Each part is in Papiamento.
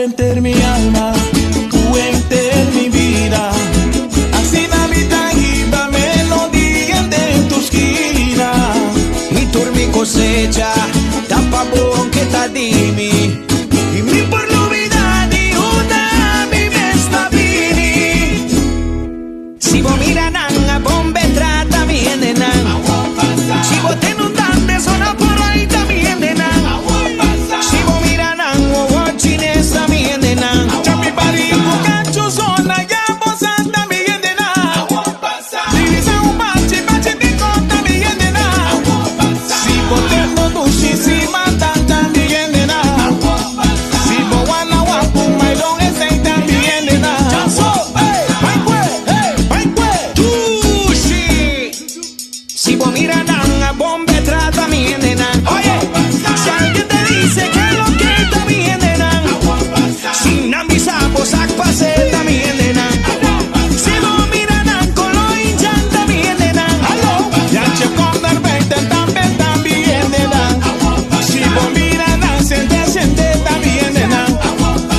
henter mi alma, ku henter mi bida. Asina mi ta hiba melodia den tur skina. I tur mi kosecha ta pa bo aunke ta di mi. I mi por lubida di unda mi mes ta bini. Si bo mira nan a bon be trata mi hendenan. Si bo tende un dande sona por ai ta mi hendenan. Si bo mira nan wowo chines ta mi hendenan. Chapi bari ku kachu zona ya bo sa ta mi hendenan. Dirisa un bachi bachi di kota mi hendenan. Si bo tende dushi si mata ta mi hendenan. Si bo wana wapu mailon esei ta mi hendenan. Chanso, hey, bai kue, hey, bai kue. Dushi. Si bo mira nan a bon be trata mi hendenan. Oye, si alguien te dice que lo que ta mi hendenan. Si nan bisa bo sak pase ta mi hendenan. Si bo mira nan kolo indjan ta mi hendenan. Hallo, Jantje kom naar buiten tambe ta mi hendenan. Si bo mira nan sente sente ta mi hendenan.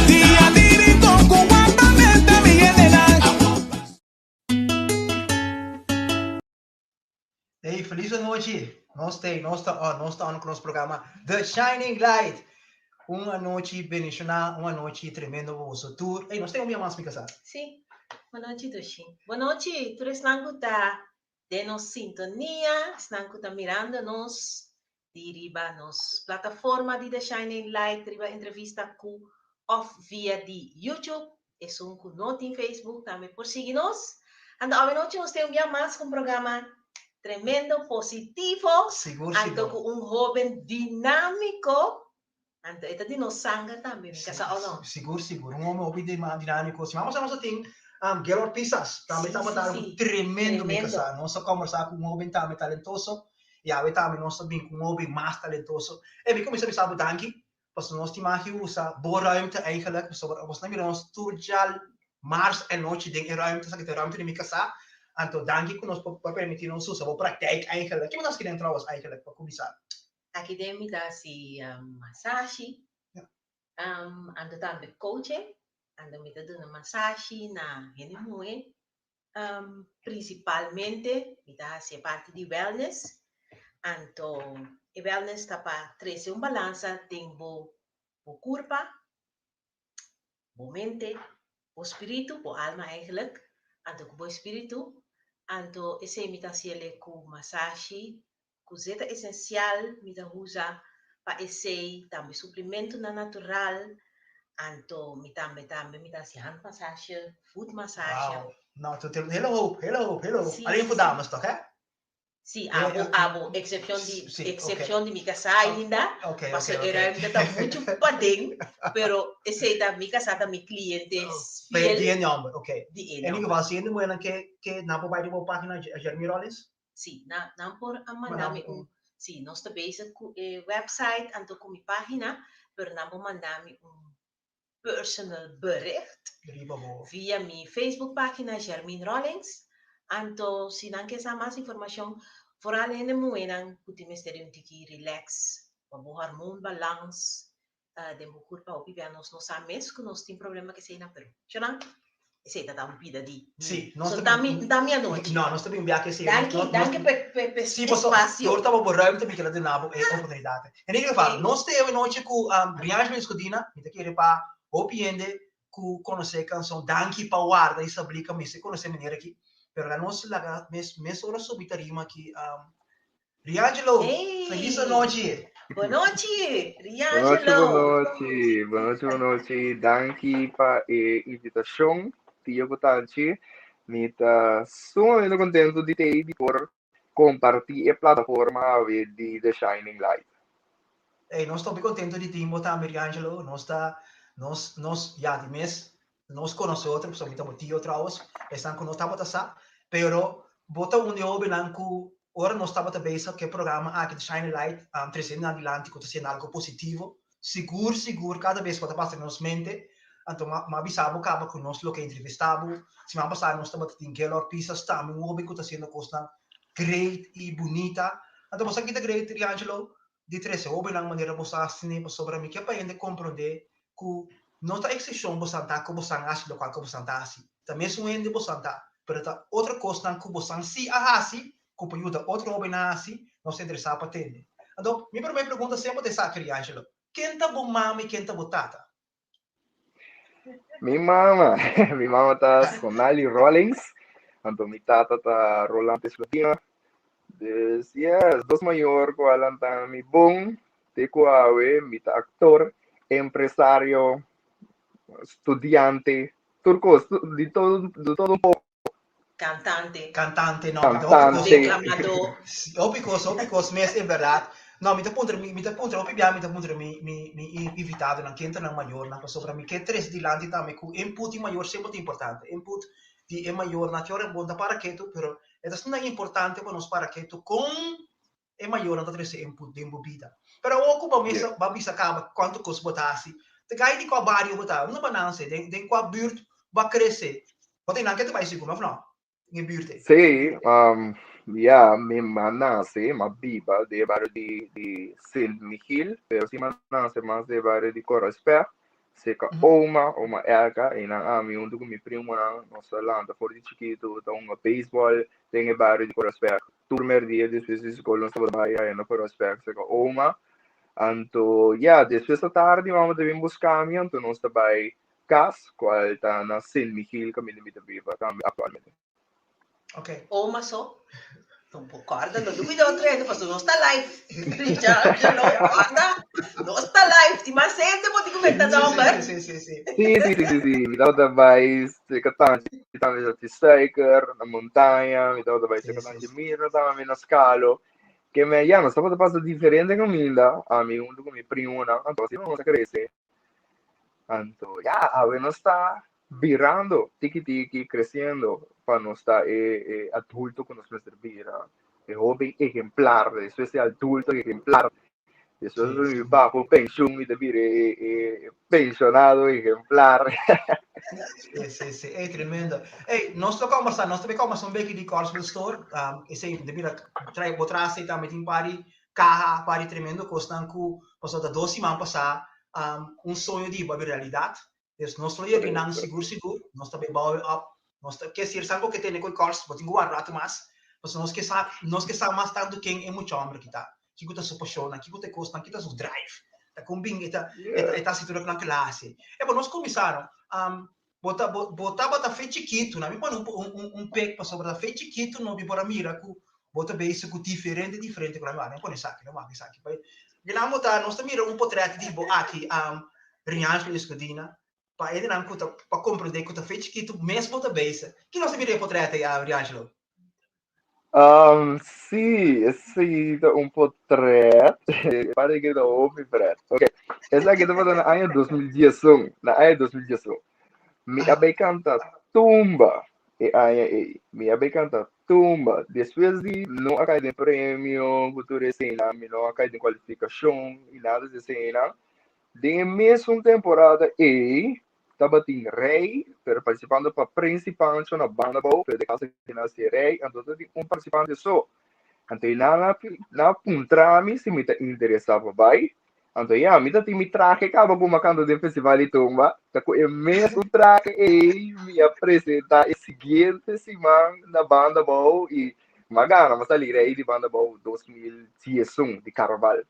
Dia di Rincon ku wapa ta mi hendenan. Hey, felis anochi. Nos ta, nos ta on, nos ta on ku nos programa The Shining Light. Un anochi bendishoná, un anochi tremendo pa boso tur. Hey, nos tin un bia mas, mi kasá. Sí. Bon nochi, Dushi. Bon nochi, tur esnan ku ta den nos sintonia, esnan ku ta mirando nos di riba nos plataforma di The Shining Light, riba entrevista ku òf via di YouTube. Esun ku no tin Facebook tambe por sigui nos. Anto awe nochi nos tin un bia mas ku un programa tremendo, positivo. Sigur, Anto sigur. ku un hoben dinámiko. Anto e ta di nos sanger tambe, mi kasá o no? Sigur, sigur. Un hòmber hopi dinámiko. Si mamos nos tin Gaylord Pisas, tambe tabata algu tremendo, mi kasá. Nos a kòmbersá ku un hoben tambe talentoso. I awe tambe nos ta bin ku un hoben mas talentoso. E mi kuminsá bisa bo danki Pasobra nos tin mag di usa bo ruimte eigenlijk, pasobra nos ta mira nos tur djalmars anochi den e ruimte, esaki ta e ruimte di mi kasá, anto danki ku nos por permití nos usa bo praktijk eigenlijk. Kiko bo ta hasi den trouwens eigenlijk pa kuminsá? Aki den mi ta hasi masashi, anto tambe coaching, anto mi ta duna masashi na hende muhé, Prinsipalmente mi ta hasi e parti di wellness, anto e wellness ta pa trese un balansa den bo bo kurpa, bo mente, bo spiritu, bo alma eigenlijk, anto ku bo espiritu, anto esei mi ta hasi el'e ku masashi, ku zeta esensial mi ta usa pa esei, tambe suplementonan natural, anto mi tambe tambe mi ta hasi handmassage, voetmassage. Wow, no, to te hele hoop, hele hoop, hele hoop. Sí, Alleen sí, voor sí. dames toch, hè? Sí, abo, abo, eksepshon di, Sí, oké. eksepshon di mi kasá ainda, Oké, pasobra oké, e oké. ruimte ta muchu paden, pero esei ta mi kasá ta mi kliente Pe fiel di e nòmber, oké. di e In ieder nòmber. geval, si hende muhernan ke ke nan por bai riba bo página Jeremy Rollins? Sí, nan, nan por a manda mi un, sí, nos ta bezig ku e website anto ku mi página, pero nan por manda mi un personal bericht Riba bo. via mi Facebook página Jermyn Rollins. Anto si nan ke sa mas informashon, vooral hende muhénan ku tin mester di un tiki relax pa bo hormoon balans, den bo kurpa hopi bia nos no sa mes ku nos tin problema ku eseinan pero shonan esei ta ta un bida di Sí, nos so ta ta mi ta mi anochi. No, nos ta bin bia ku esei. Danki, danki pa pa e Sí, paso espasio. dor ta bo ruimte mi keda duna bo e oportunidat. En ieder geval, nos ta e anochi ku Riangelo Escudina, mi ta kere pa hopi hende ku konosé e kanson Danki pa warda i sablika mester konosé manera aki, pero laga nos laga mes mesora subi tarima aki. Riangelo, Hey! felis anochi! Bon nochi, Bon nochi, Riangelo! bon nochi, bon nochi, bon nochi. Danki pa e invitashon, Tio ku Tanchi. Mi ta sumamente kontentu di tei di por kompartí e plataforma awe di The Shining Light. Ey, nos ta hopi contento di tin bo tambe, Riangelo. Nos ta, nos, nos, ya, di mes, nos conoce otro, pasobra mi ta bo tio trouwens, esnan cu no tabata sa, pero bo ta un di e hobennan cu ora nos tabata bezig cu e programa aki, The Shining Light, treciendo nan dilanti cu ta haciendo algo positivo, sigur, sigur, cada bes cu a ta pasa den nos mente, anto m'a, m'a bisa bo caba cu nos lo ke entrevista bo. Siman pasa nos tabata tin Gaylord Pisas tambe, un hoben cu ta haciendo cosnan great y bunita. Anto bo sa ki ta great, Riangelo? Di trese hobennan manera bo sa asina pasobra mi ke pa hende komprondé ku No ta eksepshon bosan ta ku bosan hasi lokual ku bosan ta hasi. Ta mesun hende bosan ta, pero ta otro kosnan ku bosan si a hasi ku por yuda otro hóbennan hasi, nos ta interesá pa tende. Anto, mi promé pregunta semper ta esaki, Riangelo, Ken ta bo mama i ken ta bo tata? Mi mama, mi mama ta Sonali Rollins, anto mi tata ta Roland Teslatina. Dus yes, dos mayor ku a lanta mi bon, te ku awe mi ta aktor, empresario, studiante, tur kos, di todo, di todo un poko. Cantante. Cantante, no. Cantante. Declamador. Hopi cos, hopi cos mes, en verdad. No, mi ta puntra, mi ta puntra, hopi bia mi ta puntra mi, mi, mi invitadonan, ken ta nan mayornan, pasobra mi ke trece dilanti tambe cu input di mayor semper ta importante. Input di e mayornan, ki ora bon ta para ketu, pero e ta asina importante pa nos para ketu con E mayornan ta trese input den bo bida. Pero awor ku bo mester bo a bisa kaba kuantu kos bo ta hasi, ta kai di kua bario bo ta, unda bo a nanse, den den kua burt bo a krese. Bo ta einan ke ta bai sigur, òf no? Den e burt ei. Sí, ya, mi a nase, mi a biba den e bario di di Sint Michiel, pero sí mi a nase mas den e bario di Korrelsberg, Seka oma, oma Elka, einan ami huntu ku mi primonan nos a lanta for di chikitu ta hunga beisbòl den e bario di Korrelsberg. Tur merdia despues di skol nos tabata bai aya na Prospect serka oma. Anto ya, despues atardi mama ta bin buska mi, anto nos ta bai kas, kual ta na Sint Michiel kaminda mi ta biba tambe aktualmente. Ok. Oma so? No bo kòrda, no lubida otro hende pasobra nos ta live. Richard, no kòrda, nos ta live. Tin mas hende bo tin ku menta nòmber. Sí, sí, sí, sí. Sí, sí, sí, sí, sí. Mi tabata bai serka tanchi tambe sa ti suiker na montaña, mi tabata bai serka tanchi Mirna tambe na Skalo. Ke me ya nos tabata pasa diferente kaminda, ami huntu ku mi primonan, anto asina nos a krese. Anto ya, awe nos ta birando tiki tiki, creciendo pa nos ta e e adulto cu nos mester bira, e hoben ehemplar, despues e adulto ehemplar, despues mi baho pensioen mi ta bira e e pensionado ehemplar. Sí, sí, sí. Ey, tremendo. Ey, nos ta conversa, nos ta bay conversa un beki di Corsville Store. Esey, de bira, trae, bo traha esey tambe tin par di caha, par di tremendo cosnan cu, pasobra ta dos siman pasa, un soño di bo a bira realidad. Dus nos lo yega nan sigur sigur, nos ta bay bouw op, nos ta ke sir san ku ke tene ku e kors, bo tin ku warda ratu mas, pasobra nos ke sa, nos ke sa mas tantu ken e mucha homber ki ta, kiko ta su pashonnan, kiko ta e kosnan, kiko ta su drive, ta kon bin e ta e ta hasi tur loke nan ke la hasi. E bo nos kuminsá no, bo ta bo bo tabata fe chikitu, na mi pone un un un pek pasobra ta fe chikitu no mi por a mira ku bo ta bezig ku diferente diferente ku nan mi pone esaki, no wak esaki. Nan bo ta nos ta mira un potret di bo aki Rianjlo Escudina pa hendenan ku ta pa komprendé ku ta fe chikitu mes bo ta bezig. Ki nos ta mira e potret ei, Rianjlo? Sí, esei ta un potret. Parece que ta hopi pret. Ok, esaki tabata na aña 2011, na aña 2011. Mi a bai kanta tumba e aña ei. Mi a bai kanta tumba. Despues di no a kai den premio ku tur eseinan, mi no a kai den kualifikashon i nada di eseinan. Den e mesun temporada ei tabatin Rey, pero participando pa Prins y Pancho na banda abou, pero den caso aki nan hasi Rey, anto tabatin un participante so. Anto ei nan a nan a puntra mi si mi ta interesa pa bai. Anto ya, mi ta tin mi trahe kaba ku mi a kanta den Festival di Tumba, ta ku e mesun trahe ei mi a presenta e siguiente siman na banda abou y mi a gana, mi a sali Rey di banda abou 2011 di Carnaval.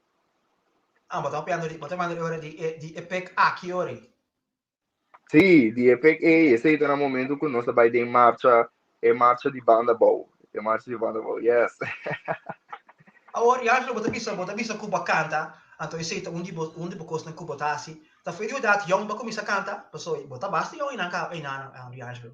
Ah, bo ta papiando di, bo ta papiando di ora di e, di e pek aki ori. Sí, di e pek ei, esei ta na momento ku nos ta bai den marcha, e marcha di banda bou, e marcha di banda bou, yes. Awor, Yangelo, bo ta bisa, bo ta bisa ku bo a kanta, anto esei ta un di bo, un di bo kosnan ku bo ta hasi. Ta for di edat yong bo a kuminsá kanta? Pasobra bo ta basta yong einan ka, einan, Yangelo.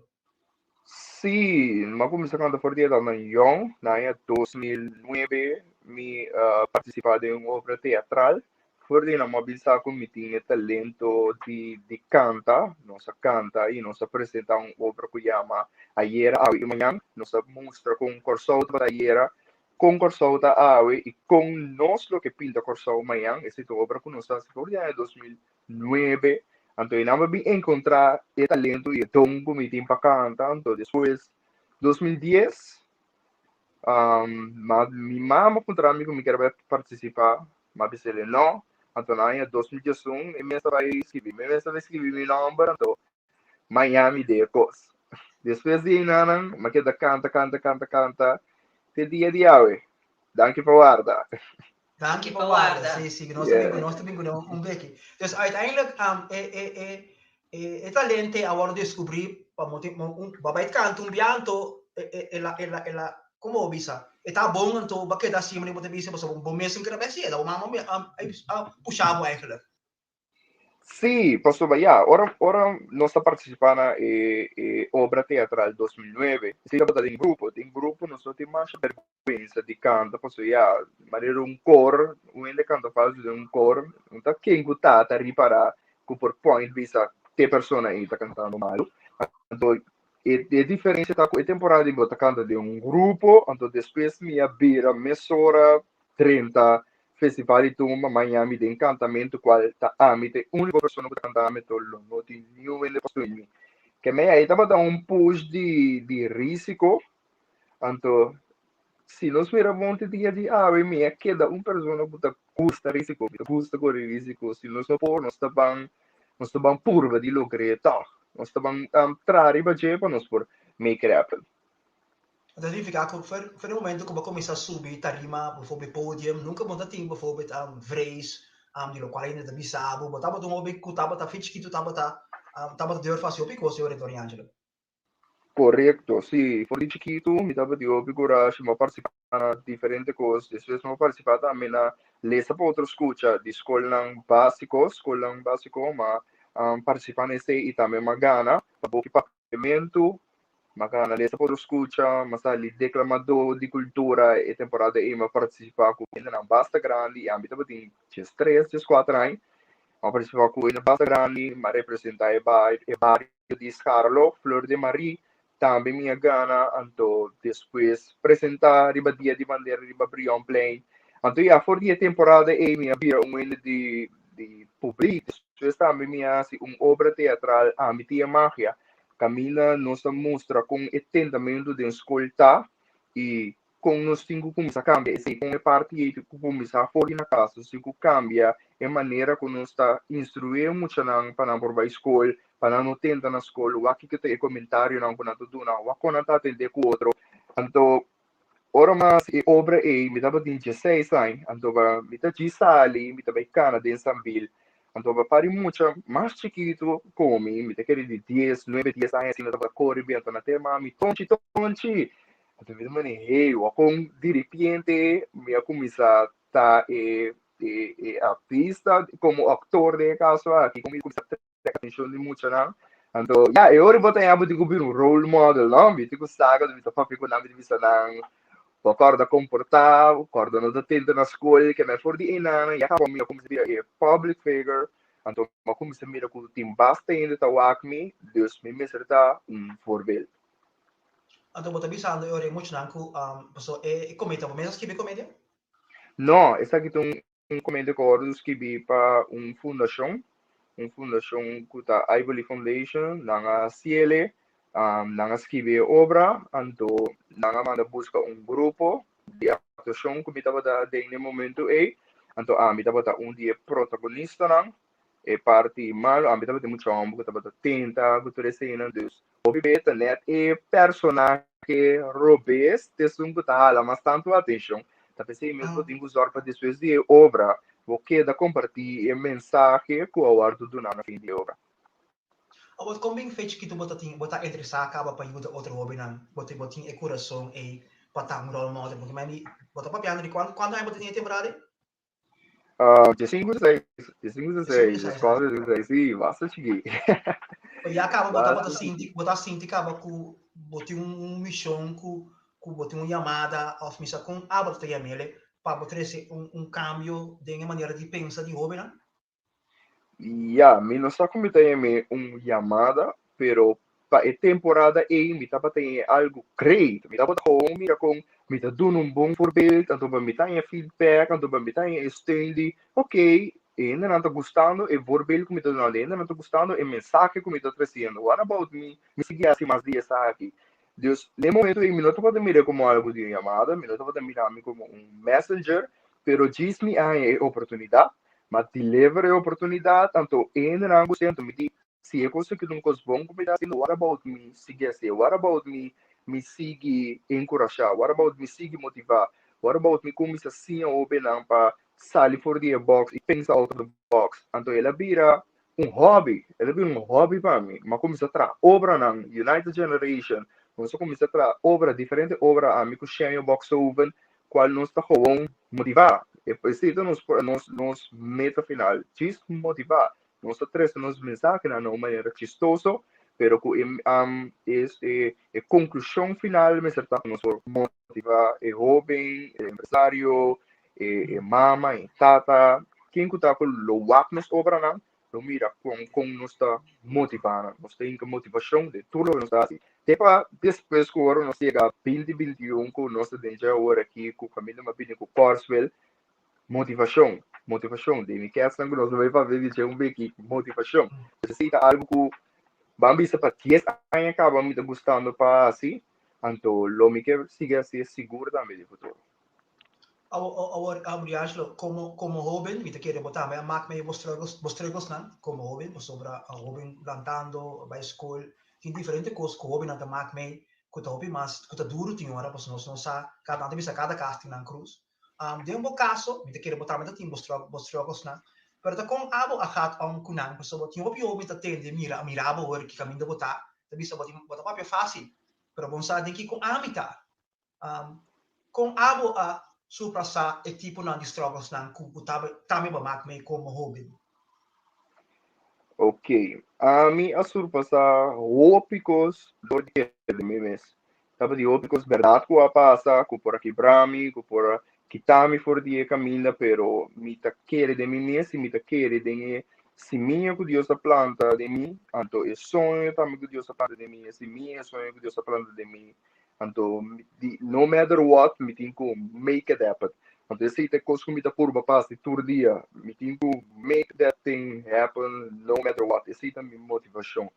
Sí, mi a kuminsá kanta for di edatnan yòn. Na aña 2009 mi a partisipá den un obra teatral. For di nan mi a bisa ku mi tin e talento di di kanta. Nos a kanta i nos a presentá un obra ku yama Ayera, Awe i Mañan. Nos a mustra kon Kòrsou tabata ayera, kon Kòrsou ta awe i kon nos lo ke pinta Kòrsou mañan. Esei ta un obra ku nos a hasi for di aña 2009. Anto e nan bin encontra e talento y e don cu mi tin pa canta. Anto despues, 2010, ma, mi mama puntra mi cu mi kier bai participa. Ma bisele no. Anto na aña 2011 e mes a bai skibi, mi mes a bai skibi mi nòmber, anto Miami de kos. Despues di einanan, mi a keda kanta, kanta, kanta, kanta te dia di awe. Danki pa warda. Danki pa warda. Sí, sí, nos yeah. nos ta bin un beki. Dus uiteindelijk um, e, e, e, e, e talente a worden descubrí pa motivo un babait canta un bianto e, e, e la, e la, e la, como bisa? E ta bon anto ba keda así, maar bo bisa, bo bo mes keda besi, e da bo mama a, a pushabo eigenlijk. Sí, pasobra ya, ora, ora nos ta partisipá na e, e obra teatral 2009, esei tabata den grupo, den grupo nos no tin masha bèrgwensa di kanta, pasobra ya, manera un kor, un hende kanta falso den un kor, no ta ken ku ta ta ripará ku por point bisa te persona ei ta kantando malu. Anto, e, e diferensia ta ku e temporada di bo ta kanta den un grupo, anto despues mi a bira mesora 30 Festival di Tumba Miami den kantamentu kual ta ami ta e úniko persona ku ta kanta mi to lo no tin niun hende pa stui mi. Ke mei ahí tabata un push di di risiko anto si nos mira bon te dia di awe mi a keda un persona ku ta gusta risiko mi ta gusta kore risiko si nos no por nos ta ban nos ta ban purba di logr'é tòg nos ta ban traha riba dje pa nos por make it happen. Ta significa cu for di momento cu bo cuminsa subi tarima, bijvoorbeeld podium, nunca bo ta tin bijvoorbeeld vrees di locual hende ta bisa bo. Bo tabata un hopi cu tabata fin chikito tabata tabata durf haci hopi cos yo Tony Angelo. Correcto, si. For di chikito mi tabatin hopi corashi, mi a participa na diferente cos. Despues mi a participa tambe na lesa pa otro scucha di scolnan basico, scolnan basico, mi a participa na esey y tambe mi a gana pa boki papiamento. M'a gana lesa por skucha, m'a sali deklamadó di kultura e temporada ei m'a partisipá ku hendenan basta grandi i ami tabatin diestres, dieskuater aña. M'a partisipá ku hende basta grandi, m'a representá e e bario di Scharloo, Fleur de Marie, tambe mi a gana, anto despues presentá riba dia di bandera riba Brionplein. Anto ya for di e temporada ei mi a bira un hende di di publik. Despues tambe mi a hasi un obra teatral Ami Tin e Magia Kaminda nos ta mustra kon e tentamentu den skol ta i kon nos tin ku kuminsá kambia esei, kon e parti ei tin ku kuminsá for di na kas. Nos tin ku kambia e manera ku nos ta instruí e muchanan pa nan por bai skol, pa nan no tenta na skol, wak kiko ta e komentarionan ku nan ta duna, wak kon nan ta atendé ku otro. Anto ora mas e obra ei mi tabatin dieseis aña, anto ba mi ta djis sali, mi ta bai kana den Sambil, anto ba par di mucha mas chikitu ku mi, mi ta kere di dies, nuebe, dies aña asina tabata kore bin, anto nan ta yama mi Tonchi, Tonchi, anto mi ta manda hey, wak di ripiente mi a kuminsá ta e e e artista komo aktor den e kaso aki, mi kuminsá trek atenshon di muchanan. Anto, ya, e ora bo ta bo tin ku bira un role model, no? Mi tin ku sa cuando mi ta papia ku nan, mi ta bisa nan, bo kòrda komportá, bo kòrda no ta tenta na skol, ke men for di einan, ya kaba mi a kuminsá bira e public figure, anto mi a kuminsá mira ku tin basta hende ta wak mi, dus mi mester ta un voorbeeld. Anto bo ta bisando e ora e muchanan ku, paso e komedia, bo mes a skibi e komedia? No, esaki ta un Un komedia ku a wòrdu skibí pa un fundashon, un fundashon ku ta Ivory Foundation, nan a hasiel, nan a skibi e obra, anto nan a manda buska un grupo di aktuashon ku mi tabata den e momentu ei, anto ami tabata un di e protagonistanan, e parti malo, ami tabatin mucha hòmber ku tabata tenta ku tur eseinan, dus hopi bes ta nèt e personahe robes ta esun ku ta hala mas tantu atenshon, ta p'esei mes bo tin ku zòrg pa despues di e obra bo keda kompartí e mensahe ku a wòrdu duná na fin di e obra. Awor kon bin fe chikitu bo ta tin bo ta interesá kaba pa yuda otro hóbennan? Bo tin bo tin e kurason ei pa ta un role model? Porque mi bo ta papiando di kuantu aña bo ta tin e temporada ei? Ah, de 5 a 6, de 5 a 6, de 4 a 6, sí, basta chiquí. Ya acaba bota bota sinti, bota sinti acaba ku boti un misión ku ku boti un llamada of misa con aba ta llamele pa bo trece un un cambio den e manera di pensa di hobennan? Ya, mi no sa ku mi ta yam'é un yamada, pero pa e temporada ei mi tabata haña algu great. Mi tabata gewoon mira kon mi ta duna un bon voorbeeld, anto pa mi ta haña feedback, anto pa mi ta haña e steun di, ok, e hendenan ta gustando e voorbeeld ku mi ta dunando, e hendenan ta gustando e mensahe ku mi ta tresiendo, what about mi, mi sigui hasi mas di esaki. Dus, na e momento ei mi no tabata mira komo algu di un yamada, mi no tabata mira mi komo un messenger, pero djis mi a haña e oportunidat. M'a deliver e oportunidat, anto e hendenan ku siento mi di, si e kos aki ta un kos bon ku mi ta hasiendo, what about mi sigui hasié? What about mi mi sigui enkurashá? What about mi sigui motivá? What about mi kuminsá siña hóbennan pa sali for di e box i pensa out of the box? Anto el a bira un hobby, el a bira un hobby pa mi. Mi a kuminsá traha obranan, United Generation, nos a kuminsá traha obra, diferente obra, ami ku Shenyo Boxhoven, kual nos ta gewoon motivá. Esei ta nos nos nos meta final, djis motivá. Nos ta trese nos mensahenan na un manera chistoso, pero ku e e e konklushon final mester ta ku nos por motivá e hóben, e empresario, e e mama, e tata, ken ku ta ku lo wak nos obranan, lo mira kon kon nos ta motivá nan. Nos ta hinka motivashon den tur loke nos ta hasi. Te pa despues ku ora nos yega binti bintiun ku nos ta den dje awor aki ku kaminda mi a bini ku Korswil, motivashon, motivashon. Den mi kesnan ku nos a bai papia di dje un beki, motivashon. Esei ta algu ku ban bisa pa dies aña kaba mi ta gustando pa hasi, anto lo mi ke sigui hasi sigur tambe den futuro. Awor, Riangelo, komo komo hóben, mi ta kere bo tambe a mak mei bo struggles, bo strugglesnan komo hóben, pasobra hóben lantando, bai skol, tin diferente kos ku hóbennan ta mak mei ku ta hopi mas, ku ta duru tin ora, pasobra nos no sa, kada nan ta bisa kada kas tin nan krus. Den bo kaso, mi ta kere bo tambe ta tin bo bo strugglesnan, pero ta kon abo a gaat om ku nan, pasobra tin hopi hóben ta tende, mira, mira bo awor ki kaminda bo ta, ta bisa bo tin, bo ta papia fásil, pero bo no sa den kiko ami ta. Kon abo a surpasá e tiponan di strugglesnan ku bo tambe bo a mak mee komo hóben? Ok, ami a surpasá hopi kos dor di kere den mi mes. Tabatin hopi kos bèrdat ku a pasa, ku por a kibra mi, ku por a kita mi for di e kaminda, pero mi ta kere den mi mes i mi ta kere den e simia ku Dios a planta den mi, anto e soño tambe ku Dios a planta den mi, e simia, e soño ku Dios a planta den mi Anto di no matter what mi tin ku make it happen. Anto esei ta e kos ku mi ta purba pa hasi tur dia. Mi tin ku make that thing happen no matter what. Esei ta mi motivashon.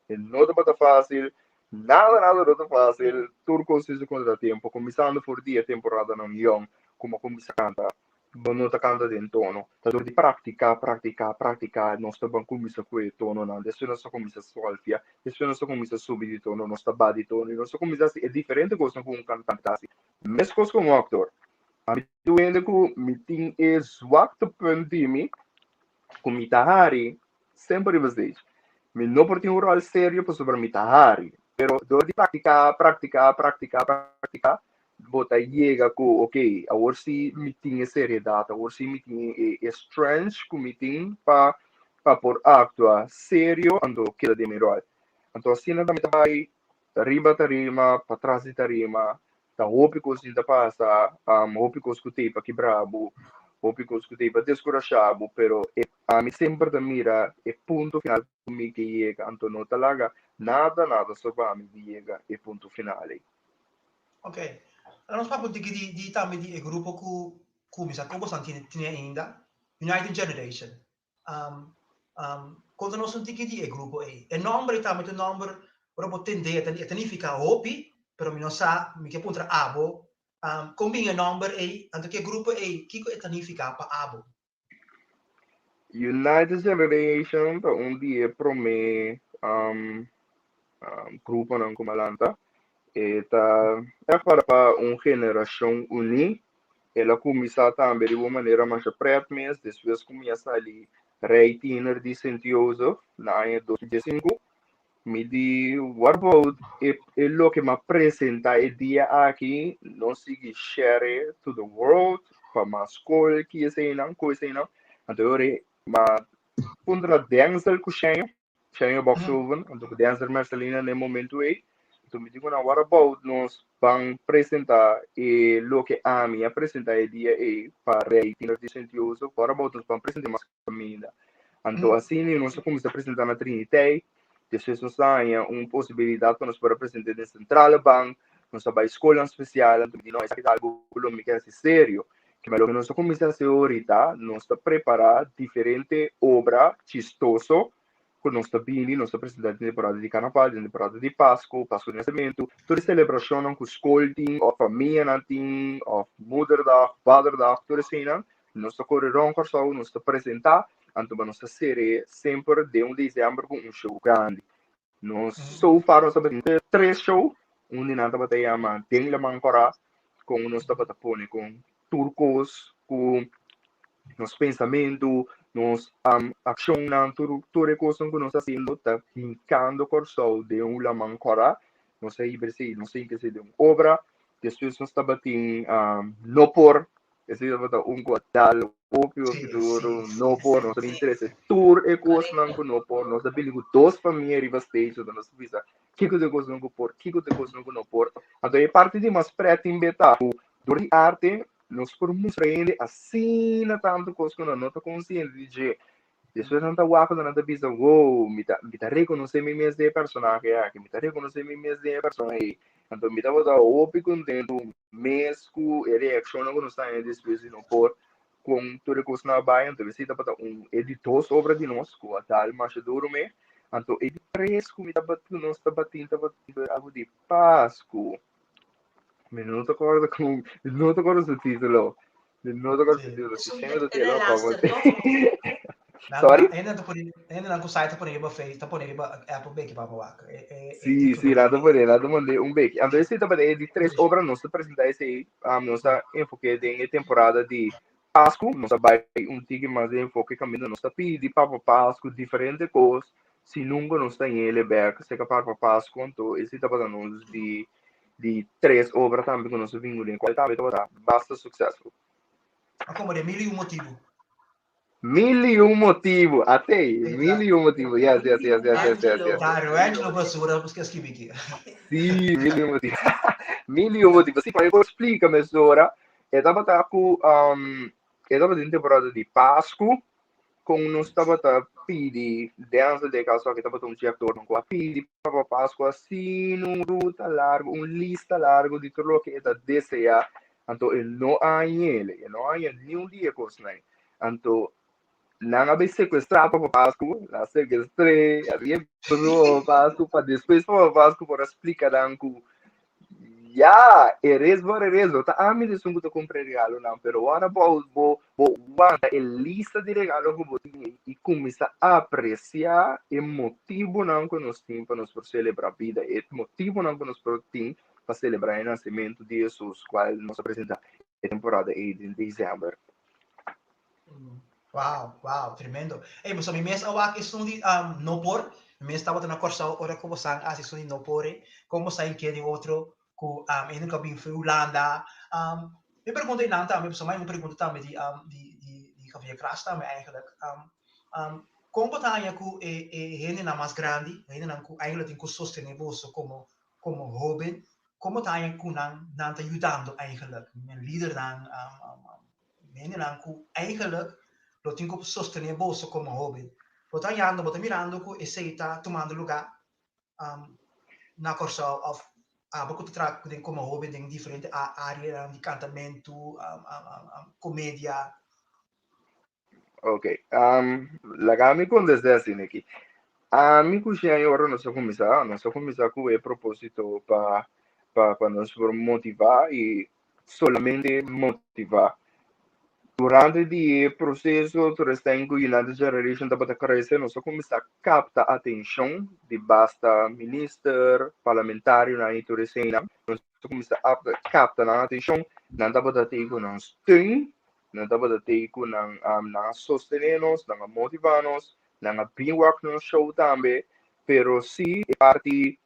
E no tabata fásil, nada nada no ta fásil. Tur kos tin su kontratiempo. Kuminsando for di e temporadanan yòn ku mi a kuminsá kanta Bo no ta kanta den tono. Ta dor di praktiká, praktiká, praktiká nos ta ban kuminsá ku e tononan. Despues nos ta kuminsá solfia, despues nos ta kuminsá subi di tono, nos ta ba di tono i nos ta kuminsá hasi e diferente kosnan ku un kantante ta hasi. Meskos ku un aktor. Ami ta un hende ku mi tin e zwaktepunt di mi ku mi ta hari semper riba stage. Mi no por tin un ròl serio pasobra mi ta hari. Pero dor di praktiká, praktiká, praktiká, praktiká, bo ta yega ku ok, awor si mi tin e seriedat, awor si mi tin e e strength ku mi tin pa pa por aktua serio anto keda den mi ròl. Anto asina tambe ta bai riba tarima, patras di tarima, ta hopi kos tin ta pasa, hopi kos ku t'ei pa kibra bo, hopi kos ku t'ei pa deskurashá bo, pero e ami semper ta mira e punto final ku mi ke yega, anto no ta laga nada nada stroba mi di yega e punto final ei. Ok. Ahora nos papia un tiki di, di tambe di e grupo ku kuminsá ku boso tine, tine ainda, United Generation. Um, um, konta nos un tiki di e grupo ei. E nòmber ei tambe ta un nòmber, ora bo tende, e ta, e ta nifiká hopi, pero mi no sa, mi ke puntra abo, um, kon bin e nòmber ei, anto ki e grupo ei, kiko e ta nifiká pa abo? United Generation ta un di e promé um, um, gruponan ku mi a lanta. E ta ègt para pa un generashon uní. El a kuminsá tambe riba un manera masha prèt mes despues ku mi a sali Rei Tiener di Sint Jozef na aña 2015. Mi di what about e e loke m'a presenta e dia aki no sigui share to the world pa mas skol ki eseinan ku eseinan anto e ora m'a puntra Denzel ku Shenyo Shenyo Boxhoven anto ku Denzel Mercelina na e momento ei anto mi di ku nan what about nos ban presenta e loke ami a presenta e dia ei pa Rey Tiener di Sint Jozef what about nos ban presenta mas kaminda. Anto asina nos a kuminsá presentá na Triniteit, despues nos a haña un posibilidat pa nos por a presentá den Centrale Bank, nos a bai skolnan spesial, anto mi di no, esaki ta algu ku lo mi ke hasi serio. Kima loke nos a kuminsá hasi ahorita, nos ta prepará diferente obra chistoso ku nos ta bini, nos ta presentá den temporada di karnaval, den temporada di Pasku, Pasku di Nasementu, tur e selebrashonnan ku skol tin òf famianan tin òf Moederdag, Vaderdag, tur eseinan. Nos ta kore rònt Kòrsou, nos ta presentá, anto nos ta ser'é semper den un desèmber ku un show grandi. Nos so far nos tabatin tres show, un di nan tabata yama Den Laman Kòrá, kon nos tabata pone kon tur kos ku nos pensamentu, nos akshonnan, tur tur e kosnan ku nos ta hasiendo ta hinkando Kòrsou den un laman kòrá. Nos a hiba esei, nos a hinka esei den un obra. Despues nos tabatin No Por, esei tabata un ku a dal hopi hopi duru, No Por, nos a bin trese tur e kosnan ku no por, nos a bini ku dos famia riba stage, anto nos a bisa kiko ta e kosnan ku por, kiko ta e kosnan ku no por. Anto e parti di mas prèt tin beta ku dor di arte nos por mustra hende asina tantu kos ku nan no ta konsiente di dje. Despues nan ta wak nan ta bisa, wow, mi ta, mi ta rekonosé mi mes den e personahe aki, mi ta rekonosé mi mes den e persona ei. Anto mi tabata hopi kontentu mes ku e reakshonnan ku nos ta haña despues di no por kon tur e kosnan a bai. Anto esei tabata un e di dos obra di nos ku a dal masha duru me. Anto e di tres ku mi tabata ku nos tabatin tabata algu di Pasku. Mi no ta acorda con, mi no ta acorda su título. Mi no ta acorda su título. Si Esun Shane e ta de lo como. laster, toch? Nan, Sorry? ainda ta pone, ainda nan ku site ta pone riba Face, ta pone riba Apple beki pa wak. E, e, e Sí, sí, título. laat pone, laat mandé un beki. Anto ese tabata e di tres obra, nos ta presenta ese, nos a enfoke den e temporada di Pascu, nos a bai un tiki mas de enfoke caminda nos ta pidi Papa Pascu diferente cos, si nunca nos ta yele bek seka Papa Pascu, anto ese tabata nos di di tres obra tambe ku nos a bin den kual tambe tabata basta successful. A como de mil y un motivo. Mil y un motivo, ate, mil y un motivo, yes, yes, yes, yes, yes, yes, yes. Dario Angelo basura, pues que escribí aquí. Sí, mil y un motivo. Mil y un motivo. Sí, pa eu explica mesora, e tabata ku um, e tabata den temporada di Pascu, kon nos tabata pidi Denzel de caso aki tabata un chef door ku a pidi Papa Pascu asina un ruta largo, un lista largo di tur loke e ta desea, anto e no a hañ'el, e no a haña niun di e kosnan. Anto nan a bai sekuestrá Papa Pascu, nan a sekuestr'é, a bien Papa Pascu pa despues Papa Pascu por a splika nan ku Ya, e res bo e res no ta ami esun ku ta kumpra e regalonan, pero ora bo bo bo wanta e lista di regalo ku bo tin ei i kuminsá apresiá e motibunan ku nos tin pa nos por selebrá bida, e motibunan ku nos por tin pa selebrá e nasementu di Hesus, kual nos a presentá e temporada ei den desèmber. Wow, wow, tremendo. Ey, boso mi mes a wak esun di um, no por. Mi mes tabata na Kòrsou ora ku bosan hasi esun di no por e. Kon bosan en ke di otro ku um, e nunka bin for Hulanda. Um, mi pregunta einan tambe, pasobra mi un pregunta tambe di, um, di, di, di Javier Kras tambe eigenlijk. Um, um, kon bo ta haña ku e, e hendenan mas grandi, hendenan ku eigenlijk tin ku sostené boso komo, komo hóben, kon bo ta haña ku nan, nan ta yudando eigenlijk? Men lidernan, um, um, um, Hendenan ku eigenlijk lo tin ku sostené boso komo hóben. Bo ta hañando, bo ta mirando ku esei ta tumando lugá na Kòrsou òf abo ku ta traha den komo hóben den diferente áreanan di kantamentu, komedia? Ok, laga mi kontest'é asina aki. Ami ku Sheny ora nos a kuminsá, nos a kuminsá ku e propósito pa pa nos por motivá i solamente motivá. Durante di e proseso tur esnan ku United Generation tabata krese nos a kuminsá kapta atenshon di basta minister, parlamentarionan i tur eseinan. Nos a kuminsá kapta nan atenshon, nan tabata tei ku nan steun, nan tabata tei ku nan nan a sostené nos, nan a motivá nos, nan a bin wak nos show tambe, pero si e parti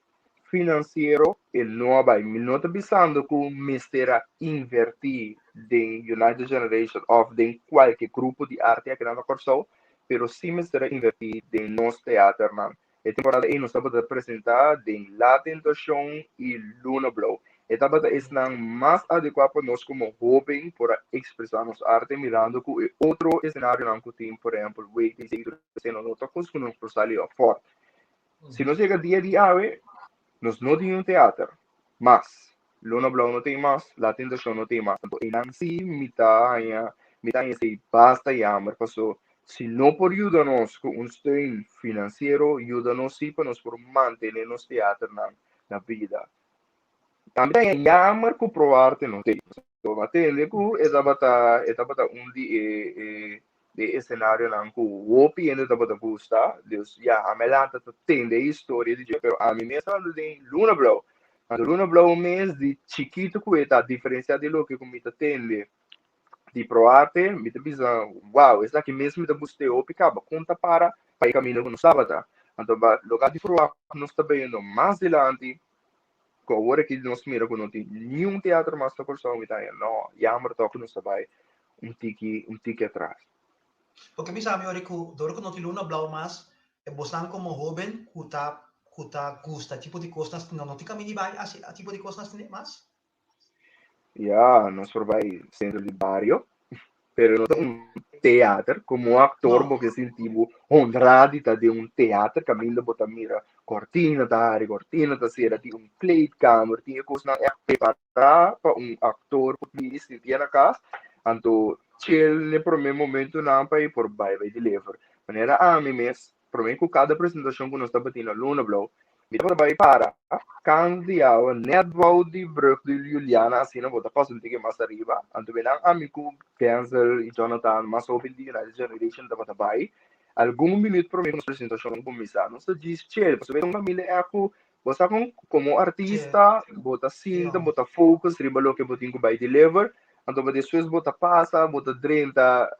finansiero e no a bai. Mi no ta bisando ku mester a invertí den United Generation òf den kualke grupo di arte aki na Kòrsou, pero sí mester a invertí den nos teaternan. E temporada ei nos tabata presentá den La Tentashon i Luna Blou. E tabata esnan mas adekuá pa nos komo hóben por a ekspresá nos arte mirando ku e otro esenarionan ku tin, por ehèmpel WTC i tur esei no ta kos ku nos por sali afòrt. Si nos yega dia di awe, nos no tin un teater mas. Luna Blou no tin mas, La Tentacion no tin mas. Anto einan sí mi ta haña, mi ta haña esei basta jammer paso si no por yuda nos ku un steun finansiero, yuda nos sí pa nos por mantené nos teaternan na bida. Tambe ta haña jammer ku ProArte no tin. m'a tende ku e tabata e tabata un di e e di e esenarionan ku hopi hende tabata gusta. Dus ya, ami a lanta ta tende e historia di dje, pero ami mes a lanta den Luna Blou. Anto Luna Blou mes di chikitu ku e ta diferensiá di loke ku mi ta tende di ProArte, mi ta bisa, wow, esaki mes mi ta gust'é hopi kaba, kon ta para pa e kaminda ku nos tabata. Anto ba loke di Proa nos ta bayendo mas dilanti, ku awor aki nos mira ku no tin niun teatro mas na Kòrsou, mi ta haña, no, jammer tòg ku nos ta bai un tiki, un tiki atras. Porque mi sa mi ora ku dor ku no tin luna blou mas, e bosnan komo hoben ku ta ku ta gusta tipo di kosnan asina no tin kaminda di bai hasi tipo di kosnan asina mas? Ya, nos por bai centro di bario, pero no ta un teater. Como actor No. bo ke sinti bo honra di ta den un teater kaminda bo ta mira cortina ta hari, cortina ta cera, tin un kleedkamer, tin e kosnan echt prepará pa un actor por bini sinti na kas. Anto chill n'e promé momentonan pa e por bai bai deliver. Manera ami mes, Promé ku kada presentashon ku nos tabatin na Luna Blou, mi tabata bai para kant di awa nèt bou di brùg di Juliana, asina bo ta pasa un tiki mas ariba. Anto mi nan ami ku Denzel i Jonathan, mas hóben di United Generation tabata bai. Algun minüt promé ku nos presentashon kuminsá, nos ta djis chill, pasobra e ta un kaminda ègt ku bo sa kon komo artista bo ta sinta, bo ta focus riba loke bo tin ku bai deliver, anto pa despues bo ta pasa, bo ta drenta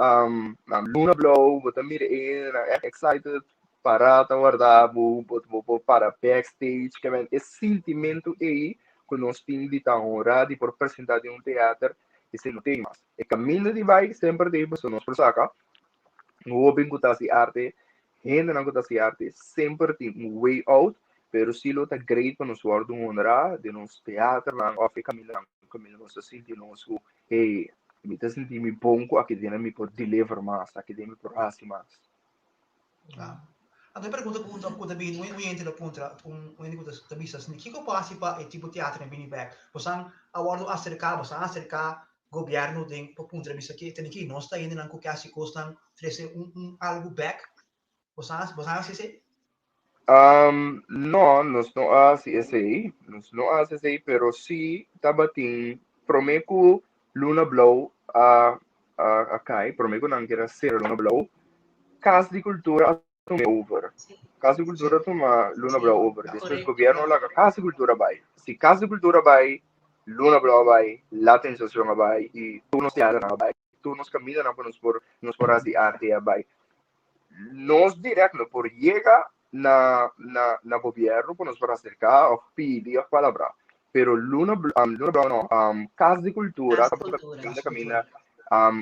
na Luna Blou, bo ta mira e hendenan ègt excited, pará ta warda bo, bo por para backstage, ke men e sintimentu ei ku nos tin di ta honrá di por presentá den un teater, esei no tin mas. E kaminda di bai semper ta ei pasobra nos por saka un hóben ku ta hasi arte Hendenan ku ta hasi arte semper tin un way out, pero si lo ta great pa nos wòrdu honrá den nos teaternan òf e kamindanan kaminda nos ta sinti nos ku, hey, mi ta sinti mi bon ku aki den mi por deliver mas, aki den mi por hasi mas. Ja. Anto e pregunta ku ku ta bini, un hende ta puntra, un hende ku ta bisa, kiko por hasi pa e tipo teaternan bini bèk? Bosan a wòrdu aserká, bosan a aserká Gobierno den por puntra bisa ke tene ki nos ta hendenan ku ke hasi kosnan trese un un algu bek bosan hasi bosan hasi esei? Um, no, nos no a hasi esei, nos no a hasi esei, pero sí tabatin promé ku Luna Blou a a a kai, promé ku nan kier a sera Luna Blou, Kas di Kultura a tuma over. Kas di Kultura tuma Luna Blou over. Despues gobierno laga Kas di Kultura bai. Si Kas di Kultura bai, Luna Blou a bai, La Tentacion a bai i tur nos teaternan a bai, tur nos kamindanan pa nos por nos por hasi arte a bai. Nos dirèkt no por yega na na na gobierno pa nos por aserká òf pidi òf palabrá. Pero Luna Luna Blou no, Kas di Kultura Kas di Kultura. kaminda kaminda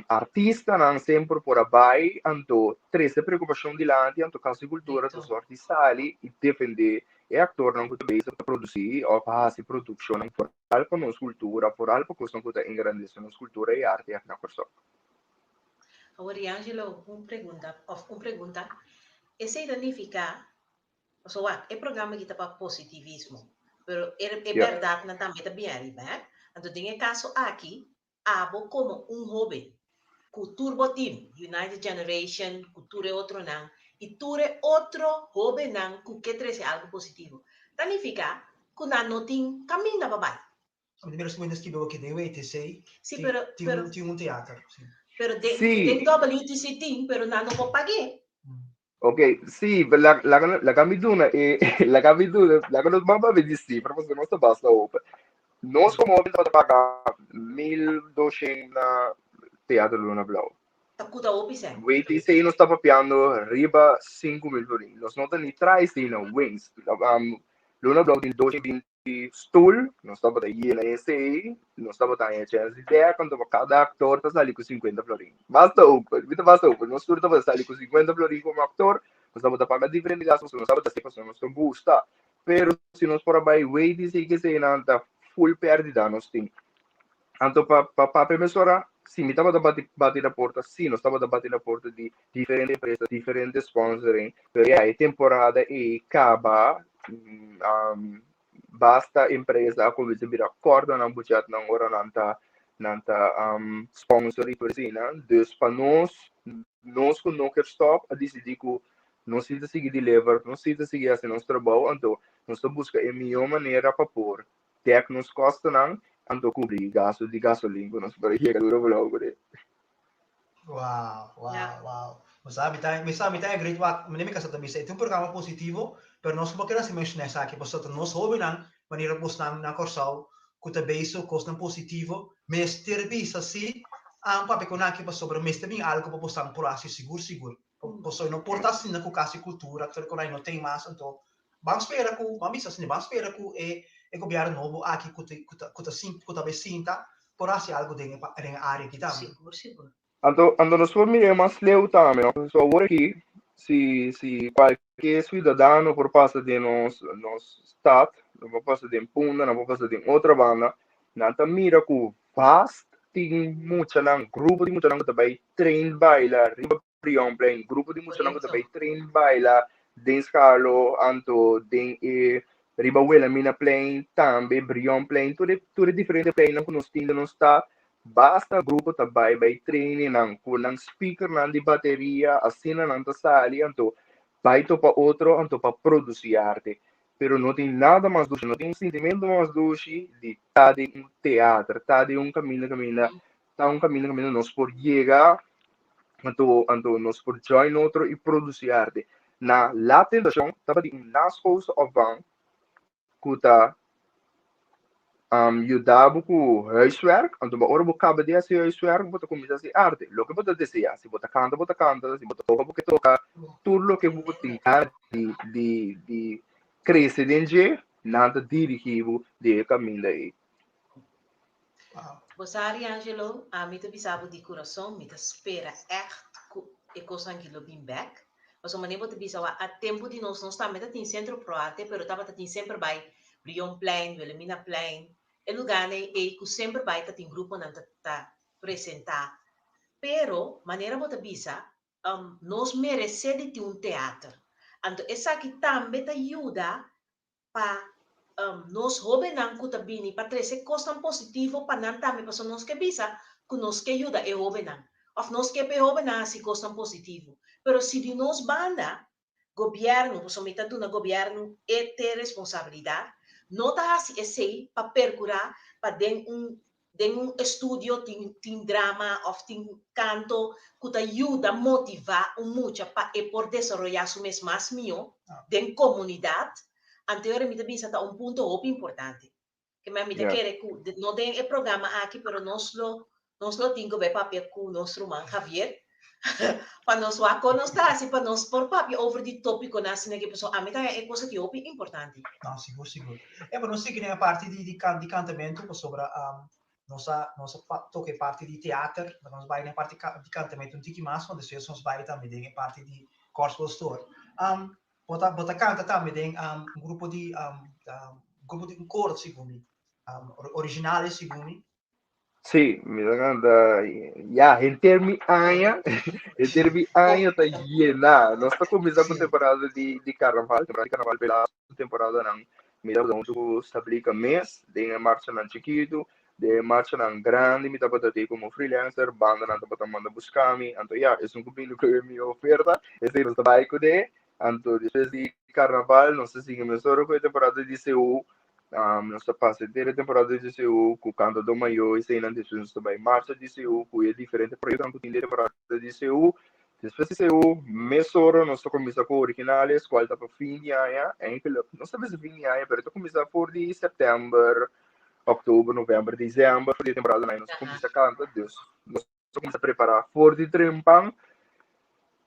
artistanan semper por a bai anto trese preokupashon dilanti anto Kas di Kultura ta sòrt di sali i defendé e aktornan ku ta bezig ta produsí òf hasi produkshonnan foral pa nos kultura, foral pa kosnan ku ta engrandesé nos kultura i arte aki na Kòrsou. Awor Riangelo, un pregunta òf un pregunta, esei ta nifiká Pasobra wak, e programa aki ta pa positivismo, pero e e bèrdatnan tambe ta bien ariba, hè. Anto den e kaso aki, abo komo un hóben, ku tur bo team, United Generation, ku tur e otronan, i tur e otro hóbennan ku ke trese algu positivo, ta nifiká ku nan no tin kaminda pa bai. Mi ta mira su wende skibi awor den WTC Sí, pero, tin pero, un tin un teater, sí. pero den, Sí. den WTC tin, pero nan no por pag'é. Ok, sí, pero la, la, laga mi duna e, laga mi duna, laga nos ban papia di cifra, pasobra nos ta basta open. Nos como hoben tabata paga 1200 na Teatro Luna Blauw. Ta kuta hopi sèn. WTC nos ta papiando riba 5000 florin. Nos no ta ni trae esei na wings. Um, Luna Blauw tin 220 stoel, nos tabata yena esei, nos tabata haña chèns di dèk, anto pa kada aktor ta sali ku sinkuenta florin. Basta open, mi ta basta open, nos tur tabata sali ku sinkuenta florin komo aktor, nos tabata paga diferente gastu pasobra nos tabata hasi pasobra nos ta gusta. Pero si nos por a bai wait i sigui eseinan ta full pèrdida nos tin. Anto pa pa papia mesora, si mi tabata bati bati na porta, si nos tabata bati na porta di diferente empresa, diferente sponsoring, pero ya e temporada ei kaba, um, basta empresa a kuminsá bira kòrta nan buchetnan ora nan ta nan ta um, sponsor i tur asina. Dus pa nos, nos ku no kier stòp a disidí ku nos si ta sigui deliver, nos si ta sigui hasi nos trabou, anto nos ta buska e mihó manera pa por dèk nos kostonan. Anto kubri gastu di gasolin ku nos por yega duro blou ku de. Wow, wow, wow. Bo sa, mi ta, mi sa, mi ta agree wak, meneer mi casa ta bisa, e ta un programa positivo, pero nos no por keda sin menciona esaki, pasobra ta nos hobennan, manera bosnan na Kòrsou, ku ta bezig ku kosnan positivo, mester bisa si, ah, papia ku nan aki pasobra mester bin algu pa bosnan por hasi sigur sigur. Pasobra no por ta asina ku kasi kultura, tur ku no tin mas, anto ban spera ku, ban bisa asina, ban spera ku e e gobièrnu nobo aki ku ta ku ta ku ta ku ta bai sinta por hasi algu den e den e área aki tambe. Sigur, sigur. Anto, anto nos por mira mas leu tambe, no? So awor aki, si, si kualke siudadano por pasa den nos, nos stad, nan por pasa den Punda, nan por pasa den otro banda, nan ta mira ku vast tin muchanan, grupo di muchanan ku ta bai train baila riba Brionplein, grupo di muchanan ku ta bai train baila den Scharloo, anto den e riba Wilhelminaplein, tambe Brionplein, tur e tur e diferente pleinnan ku nos tin den nos stad, basta grupo ta bai bai train nan ku nan speakernan di bateria, asina nan ta sali anto bai topa otro anto pa produsí arte. Pero no tin nada mas dushi, no tin un sintimentu mas dushi di ta den un teater, ta den un kaminda kaminda ta un kaminda kaminda nos por yega anto anto nos por join otro i produsí arte. Na La Tentacion tabatin un naschoolse opvang ku ta um, yuda bo ku huiswerk, anto ba ora bo kaba di hasi huiswerk bo ta kuminsá hasi arte, loke bo ta deseá, si bo ta kanta bo ta kanta, si bo ta toka bo ke toka, tur loke bo tin gana di di di krese den dje, nan ta dirigí bo den e kaminda ei. Bo sa Ariangelo, ami ta bisa bo di kurason, mi ta spera ègt ku e kosnan aki lo bin bèk. Pasobra manera bo ta bisa wak, a tempu di nos, nos tambe ta tin Sentro Pro Arte, pero tabata tin semper bai Brionplein, Wilhelminaplein, e lugánan ei ku semper bai ta tin gruponan ta ta presentá. Pero, manera bo ta bisa, nos meresé di tin un teater. Anto esaki tambe ta yuda pa nos hóbennan ku ta bini pa trese kosnan positivo pa nan tambe pasobra nos ke bisa ku nos ke yuda e hóbennan òf nos ke pa e hóbennan hasi kosnan positivo pero si di nos banda gobièrnu pasobra mi ta duna gobièrnu e te responsabilidat no ta hasi esei pa perkurá pa den un Den un estudio tin tin drama òf tin kanto ku ta yuda motivá un mucha pa e por desaroyá su mes mas mihó den komunidat. Anteora mi ta bisa ta un punto hopi importante. Ke mi ta kere ku no den e programa aki pero nos lo nos lo tin ku bai papia ku nos ruman Javier pa nos wak kon nos ta hasi pa nos por papia over di tópikonan asina aki pasobra ami ta haña e kos aki hopi importante. No, sigur, sigur. E pero nos sigui den e parti di di kan di kantamentu pasobra nos a nos a toka e parti di teater, nos bai den e parti di kantamentu un tiki mas, want despues nos bai tambe den e parti di gospel store. Bo ta bo ta kanta tambe den un grupo di grupo di un koro segun mi, originales segun mi. Sí, mi ta canta, ya, henter mi aña, henter mi aña ta llená. Nos ta cuminsa cu temporada di, di carnaval, temporada di carnaval pela temporada nan, mi tabata hunto cu Sablika mes, den e marchanan chikitu, den e marchanan grandi mi tabata tei como freelancer, bandanan tabata manda busca mi, anto ya, esun cu bini cu e mi oferta, esei nos ta bai cuné, anto despues di carnaval nos ta sigui mesora cu e temporada di CU, Um, nos ta pasa henter e temporada di DCU ku Cantador Mayor eseinan, despues nos ta bai marcha DCU ku e diferente proyektonan ku tin den temporada di DCU. Despues di DCU, mesora nos ta kuminsá ku Originales, kual ta pa fin di aña, eigenlijk, no ta bisa fin di aña, pero ta kuminsá for di sèptèmber, òktober, novèmber, desèmber, for di e temporadanan nos ta kuminsá kanta, dus nos ta kuminsá prepará for di trempan.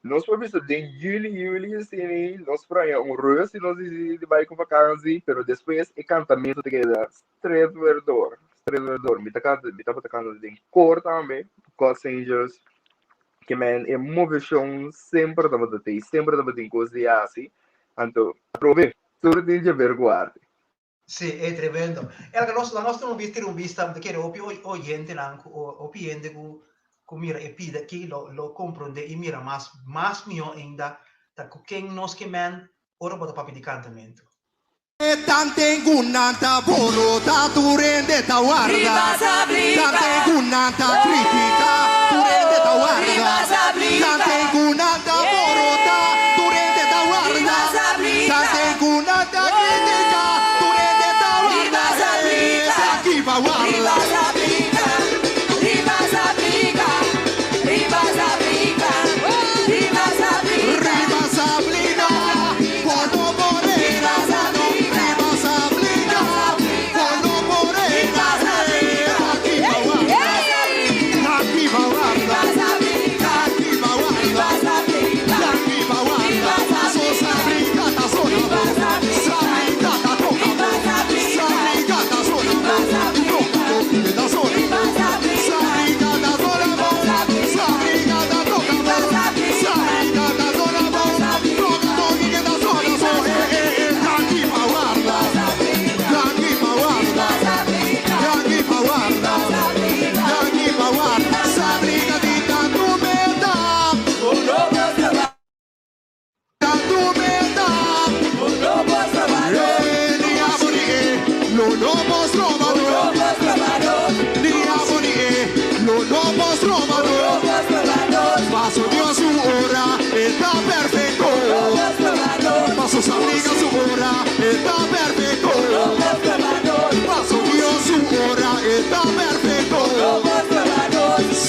Nos por bisa den juli, juli asina, nos por haña un rust si nos disidí di bai ku vakansi, pero despues e kantamentu ta keda straight weer door, straight weer door. Mi ta kanta, mi tabata kanta den kor tambe, God's Angels, ke men e moveshon semper tabata tei, semper tabatin kos di hasi, anto atrobe tur tin djaber ku arte. Sí, e tremendo. Elke nos la nos tin un bista tira un bista, mi ta kere hopi oyentenan ku hopi hende ku ku mira e pida aki lo lo komprondé i mira mas mas mihó ainda ta ku ken nos ke men ora bo ta papia di kantamentu. Tanten ku nan ta borota tur hende ta warda Tanten ku nan ta kritika tur hende ta warda Tanten ku nan ta borota tur hende ta warda Tanten ku nan ta kritika tur hende ta warda Hey, esaki pa warda. por stroba nos. Paso Dios su ora e ta perfecto. Paso Sablika su ora e ta perfecto. Paso Dios su ora e ta perfecto.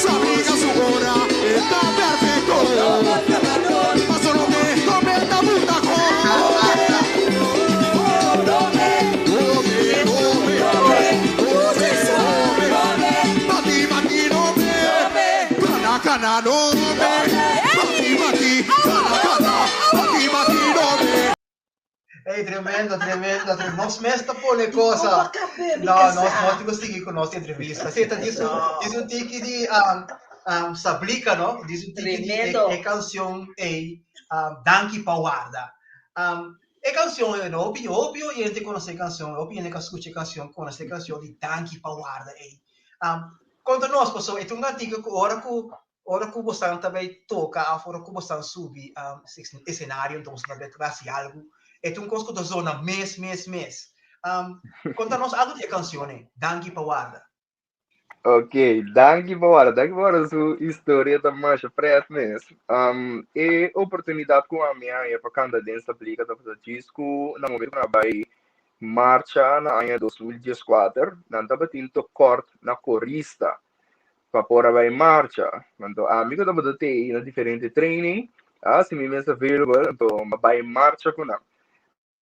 Sablika su ora e ta perfecto. Paso loke no me ta buta Bati bati no me Kana kana no me Bati bati kana kana Bati bati no me Ey, tremendo, tremendo, tremendo. Nos mes ta pone cosa. No, nos no tin ku sigui ku nos entrevista. Sí, ta dice un, dice un tiki di um, um, Sablika, no? Dice un tiki di e, Tremendo. e canción ey, um, Danki pa warda. Um, e canción, no, hopi, hopi oyente conoce e canción, hopi hende ka scucha e canción, conoce e canción di Danki pa warda ey. Um, conta nos, paso, e ta un cantica ku ora ku Ora ku bosan ta bai toka òf ora ku bosan subi esenario anto bosan ta bai hasi algu, e ta un kos ku ta zona mes mes mes. Konta nos algu di e kanshon ei, Danki pa warda. Ok, danki pa warda. Danki pa warda su historia ta masha pret mes. E oportunidat ku ami haña pa kanta den Sablika tabata djis ku na momento ku nan a bai marcha na aña 2014, nan tabatin tokòrt na korista. pa por a bai marcha. Anto ami ku tabata tei na diferente training, a hasi mi mes available, anto mi a bai marcha ku nan.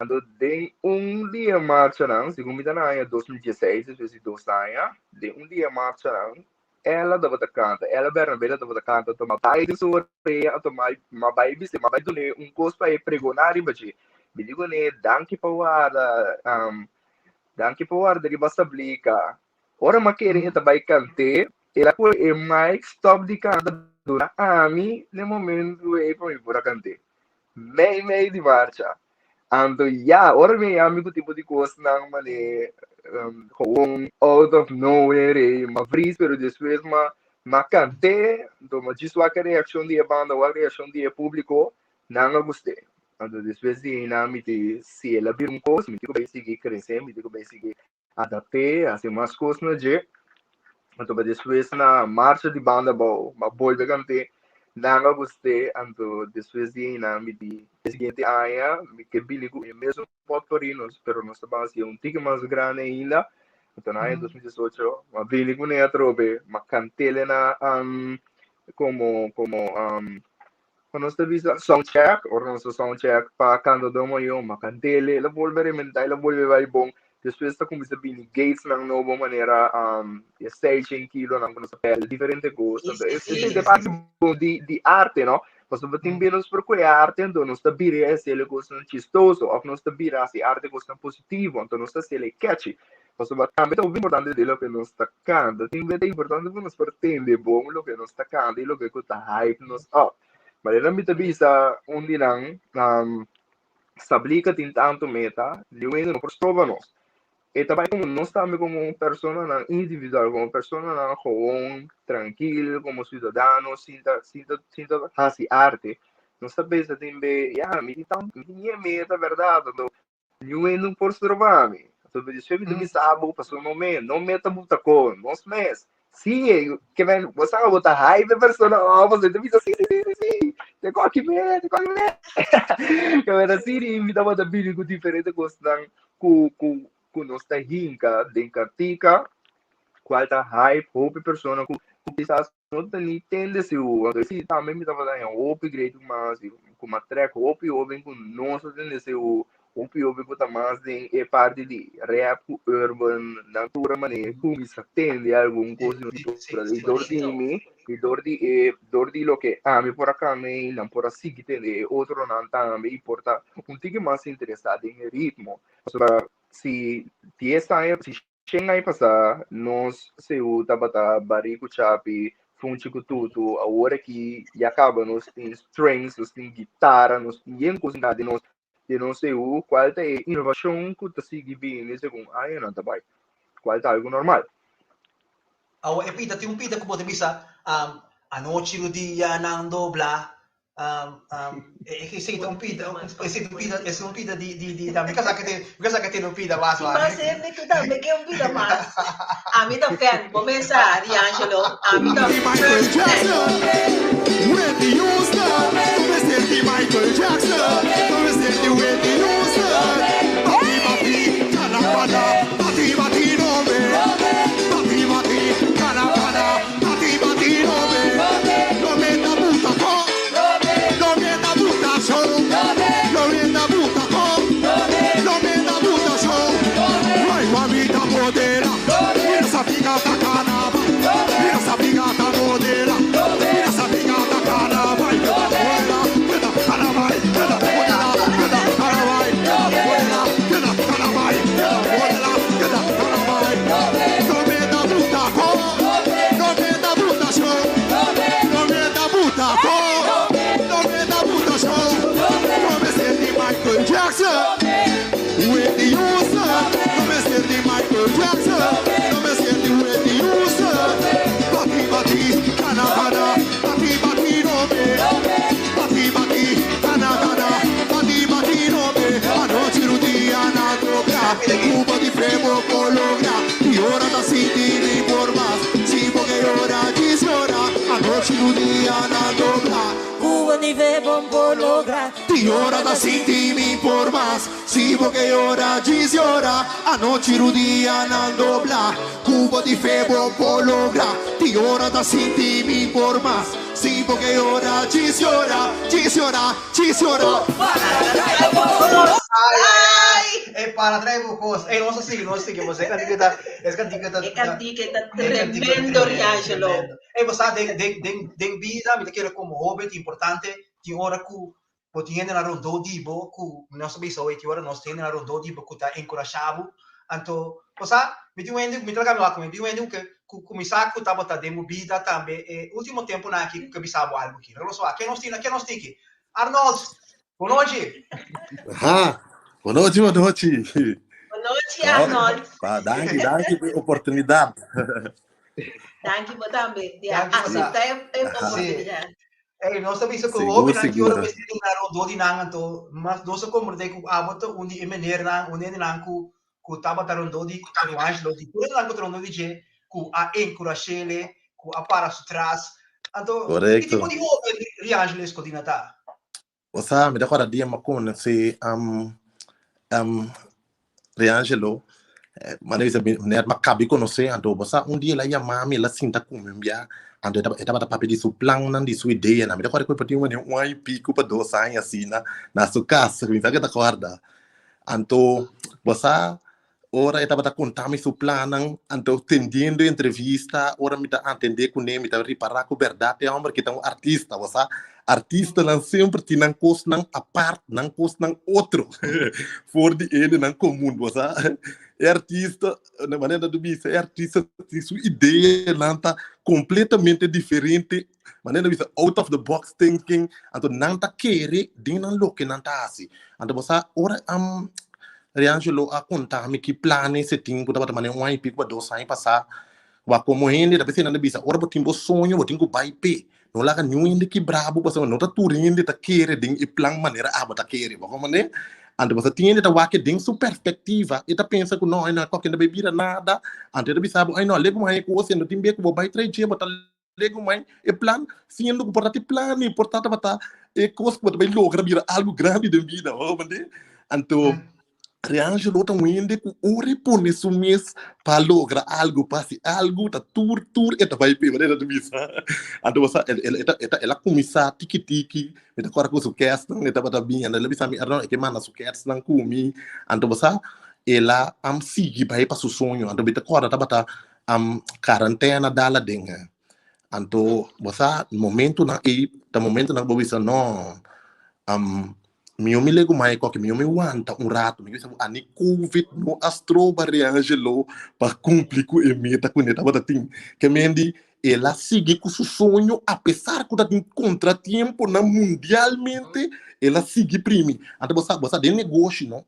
Anto den un di e marchanan, segun mi ta na aña 2016, despues di dos aña, den un di e marchanan, ela tabata kanta, ela Bernabela tabata kanta, anto mi a bai den su orea, anto mi a bai bis'é, mi a bai dun'é un kos pa e pregoná riba dje. Mi di kuné, danki pa warda, danki pa warda riba Sablika. Ora m'a kere e ta bai kant'é, el a kohe e mic stop di kanta duna ami n'e momentu ei pa mi por a kant'é. Mei mei di marcha. Anto ya, ora mi haña mi ku tipo di kosnan manera gewoon out of nowhere ei, m'a vris pero despues m'a m'a kant'é, anto m'a djis wak e reakshon di e banda, wak reakshon di e públiko, nan a gust'é. Anto despues di einan mi di si el a bira un kos mi tin ku bai sigui krese, mi tin ku bai sigui adapt'é, hasi mas kos na dje. Anto pa despues na marcha di banda abou, m'a bolbe kant'é, nan a gust'é, anto despues di einan mi di e siguiente aña mi ke bini ku e mesun potpourri nos, pero nos ta ban hasié un tiki mas grandi ainda. Anto na aña 2018 m'a bini kuné atrobe, m'a kant'é na komo komo Cuando nos ta bisa sound check, ora nos ta sound check pa canta do mayo, ma cantele, el a bolbe rementa, el a bolbe bai bon. Despues ta cuminsa bini gates nan nobo manera um, e 600 kilo nan cu nos ta perde diferente cos. Anto, es, es e parte bon di, di arte, no? Pasobra tin bia nos por coge arte, anto nos ta bira e haciele cosnan chistoso, of nos ta bira haci arte cosnan positivo, anto nos ta haciele catchy. Pasobra tambe ta hopi importante di loke nos ta kanta. Tin bes ta importante pa nos por tende bon loke nos ta kanta i loke ku ta hype nos up. Manera mi ta bisa un di nan, um, Sablika tin tantu meta, niun hende no por stroba nos. E ta bai komo nos tambe komo personanan individual, komo personanan gewoon trankil, komo siudadano, sin ta, sin ta, sin ta hasi arte. Nos ta pensa tin be, ya, mi tin tantu, mi tin e meta, bèrdat, anto Niun hende no por stroba mi. Anto mi despues mi ta bisa bo pasobra no me, no me ta buta con nos mes. Sí, ke men, bo sa bo ta hype e persona oh, pasobra ta bisa sí, sí, sí, sí, sí. Te koki me, te koki me. Ke men así di mi tabata bini ku diferente kosnan ku ku ku nos ta hinka den kantika, kual ta hype hopi persona ku ku kisas no ta ni tende si u. Anto si tambe mi tabata haña hopi great ku mas ku mas trek hopi hoben ku no sa tende si u hopi hoben ku ta mas den e parti di rap ku urban nan tur a manera kuminsá tende algun kos di nos cultura i dor di mi i dor di e dor di loke ami por a kambia i nan por a sigui tende e otronan tambe i por ta un tiki mas interesá den e ritmo pasobra si dies aña si Shen aña pasá nos seú tabata barí ku chapi, funchi ku tutu, awor aki ya kaba nos tin strings, nos tin gitara, nos tin yen kos den nos den nos seú, kual ta e inovashon ku ta sigui bini segun añanan ta bai, kual ta algu normal. Awor e pida tin un pida ku bo ta bisa, Anochi rudianan doblá. Um, um, esei ta un pida, esei ta un pida, esei un pida di, di, di, mi casa que te, mi casa que tiene un pida mas, man. Mas mi tu tambe ke un pida mas. A mi ta fan, bo mesa, D'Angelo, a mi ta Michael first fan. Jackson, Whitney Houston, tu me senti Michael Jackson, tu me senti Whitney Houston. Bati bati, cana cana, bati bati no me, bati bati, cana cana, bati bati no me, no me da buta ko, no me da buta show, no me da buta ko, no me da buta show. Ay, mamita modela, mira esa pigata canaba, mira esa pigata modela, mira esa pigata canaba, y modela, queda canaba, queda modela, queda canaba, modela, queda canaba, queda modela, queda canaba. No me da buta ko, no me da buta show, no me da buta ko, no me da buta show. No me senti Michael Jackson. Whitney Houston, no me senti Michael Jackson, no me senti Whitney Houston. Bati bati, cana cana, bati bati no me, bati bati, cana cana, bati bati no me. Anochi rudia na dobra, cuba di fremo cologra, y ora da sinti mi por más, si porque ora ora, anochi rudia na dobra. Cuba ni ve bombo logra. Ti ora da sinti mi por más, si porque ora ora, anochi rudia na dobla, cubo di febo pologra, ti ora da sinti mi por más, si porque ora ora, ora, ora. Ai, ai, ai. Para trae cos. Ei, nos sigui, nos sigui. Você cantica ta, es cantica ta. E cantica ta E cantica tremendo, Riangelo. tremendo. Ei, você den, den, den, den vida, mi ta kere como hoben, importante, tin ora ku bo tin hende na rondó di bo, ku nos ta bisa hoy, tin ora nos tin hende na rondó di bo ku ta enkurashá bo. Anto, bo sa, mi tin un hende, mi ta laga mi wak, mi tin un hende ku ku kuminsá ku tabata den bo bida tambe e último tempunan aki ku ke bisa bo algu aki. Laga nos wak, ken nos tin, ken nos tin aki? Arnold, bon nochi! Aha, bon nochi, bon nochi. Bon nochi, Arnold. Pa, danki, danki pa e oportunidat. Danki bo tambe di Danki bo acepta e e Aha. oportunidad. Ei, nos ta bisa ku Sigur, hobennan ki ora sigur. mester tin na rondó di nan, anto mas nos a komprendé ku abo ta un di e menernan, un hendenan ku ku tabata rondó di Angelo, di tur hendenan ku ta rondó di dje, ku a enkurash'ele, ku a para su tras. Anto, ki Korekto. tipo di hoben Riangelo Escodina ta? Bo sa, mi ta kòrda dia mi a konosé Riangelo, mane bisa mi net mi a kabi konosé, anto bo sa un dia el a yama mi, el a sinta ku mi un bia, anto e tabata papia di su plannan, di su ideanan. Mi ta kòrda ku e por tin un aña i piku pa dos aña asina na su kas, mi sa ke ta kòrda. Anto bo sa ora e tabata konta mi su plannan, anto tendiendo e entrevista, ora mi ta atendé kuné, mi ta ripará ku bèrdat e hòmber aki ta un artista, bo sa. Artistanan semper tin nan kosnan apart, nan kosnan otro, for di hendenan komun, bo sa. E artista, na manera ta bisa, e artista tin su ideanan ta kompletamente diferente, manera ta bisa out of the box thinking, anto nan ta kere den nan loke nan ta hasi. Anto bo sa, ora Riangelo a konta mi ki planes e tin ku tabata manera un aña i piku pa dos aña pasá, wak komo hende ta p'esei nan ta bisa ora bo tin bo soño bo tin ku bai p'e, no laga niun hende kibra bo pasobra no ta tur hende ta kere den e plan manera abo ta kere, bo komprende? Anto pasobra tin hende ta wak den su perspektiva e ta pensa ku no, no kòke no ta bai bira nada, anto e ta bisa bo ai no alegu maña ku ose no tin be ku bo bai trae dje bo ta legu mai e plan siendo ku por ta te plan i por ta tabata e kos ku bo ta bai logra bira algu grandi den bida bo komprende? Anto Riangelo ta un hende ku ora e pone su mes pa logra algu pa hasi algu ta tur tur e ta bai p'e manera ta bisa. Anto bo sa el el e ta el a kuminsá tiki tiki mi ta kòrda ku su kèrsnan e tabata bin anto el a bisa mi Arnold e ke manda su kèrsnan ku mi anto bo sa el a sigui bai pa su soño anto mi ta kòrda tabata karantena dal aden. Anto bo sa momentonan ei ta momentonan ku bo bisa no mi yo mi legu mai koke mi yo mi wanta un rato mi bisa ani covid no a stroba Riangelo pa kumpli ku e meta ku ne tabata tin. Ke mendi el a sigui ku su soño apesar ku ta tin kontratiemponan mundialmente el a sigui primi. Anto bo sa bo sa den negoshi no.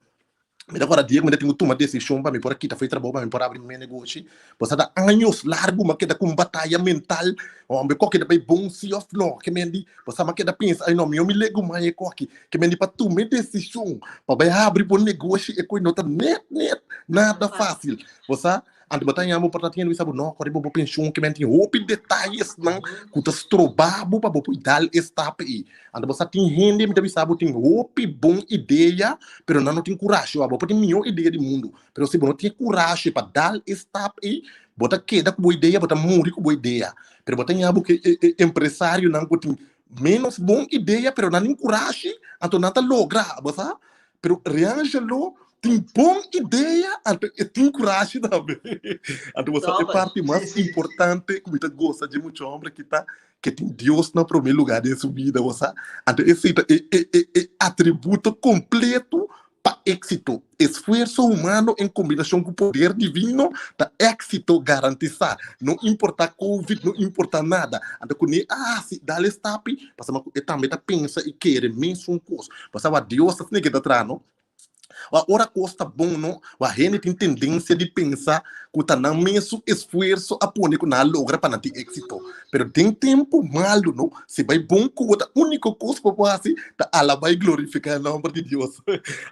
Mi ta kòrda dia ku mi ta tin ku tuma desishon pa mi por a kita for di trabou pa mi por abri mi negoshi. Bo sa ta años largu mi a keda ku un bataya mental. Hombre, koki ta bai bon si òf no? Ke men di, bo sa mi a keda pensa, ai no, mihó mi legu mai e koki. Ke men di pa tuma e desishon pa bai abri bo negoshi e koe no ta nèt nèt nada fásil. Bo sa, Anto bo ta haña bo por ta tin bisa bo no kòrda bo penshon ke men tin hopi detayesnan ku ta stroba bo pa bo por dal e stap ei. Anto bo sa tin hende mi ta bisa bo tin hopi bon idea pero nan no tin kurashi bo por tin mihó idea di mundu pero si bo no tin e kurashi pa dal e stap ei bo ta keda ku bo idea bo ta muri ku bo idea pero bo ta haña bo ke e empresarionan ku tin menos bon idea pero nan tin kurashi anto nan ta logra bo sa. Pero Riangelo tin bon idea, anto e tin kurashi tambe. Anto bo sa e parti mas importante ku mi ta gosa dje mucha hombre ki ta ke tin Dios na prome lugar den su bida, bo sa. Anto esei ta e e e e atributo kompleto pa éksito. Esfuerso humano en kombinashon ku poder divino ta éksito garantisá. No importá covid, no importá nada. Anto kuné a hasi dal e stapi, pasobra ku e tambe ta pensa i kere mesun kos. Pasobra Dios ta asina ke ta traha no. Wa ora kos ta bon no, wa hende tin tendensia di pensa ku ta nan mesun esfuerso a pone ku nan a logra pa nan tin éksito. Pero den tempu malu no, si bai bon ku bo ta úniko kos ku bo por hasi ta alabá i glorifiká e nòmber di Dios.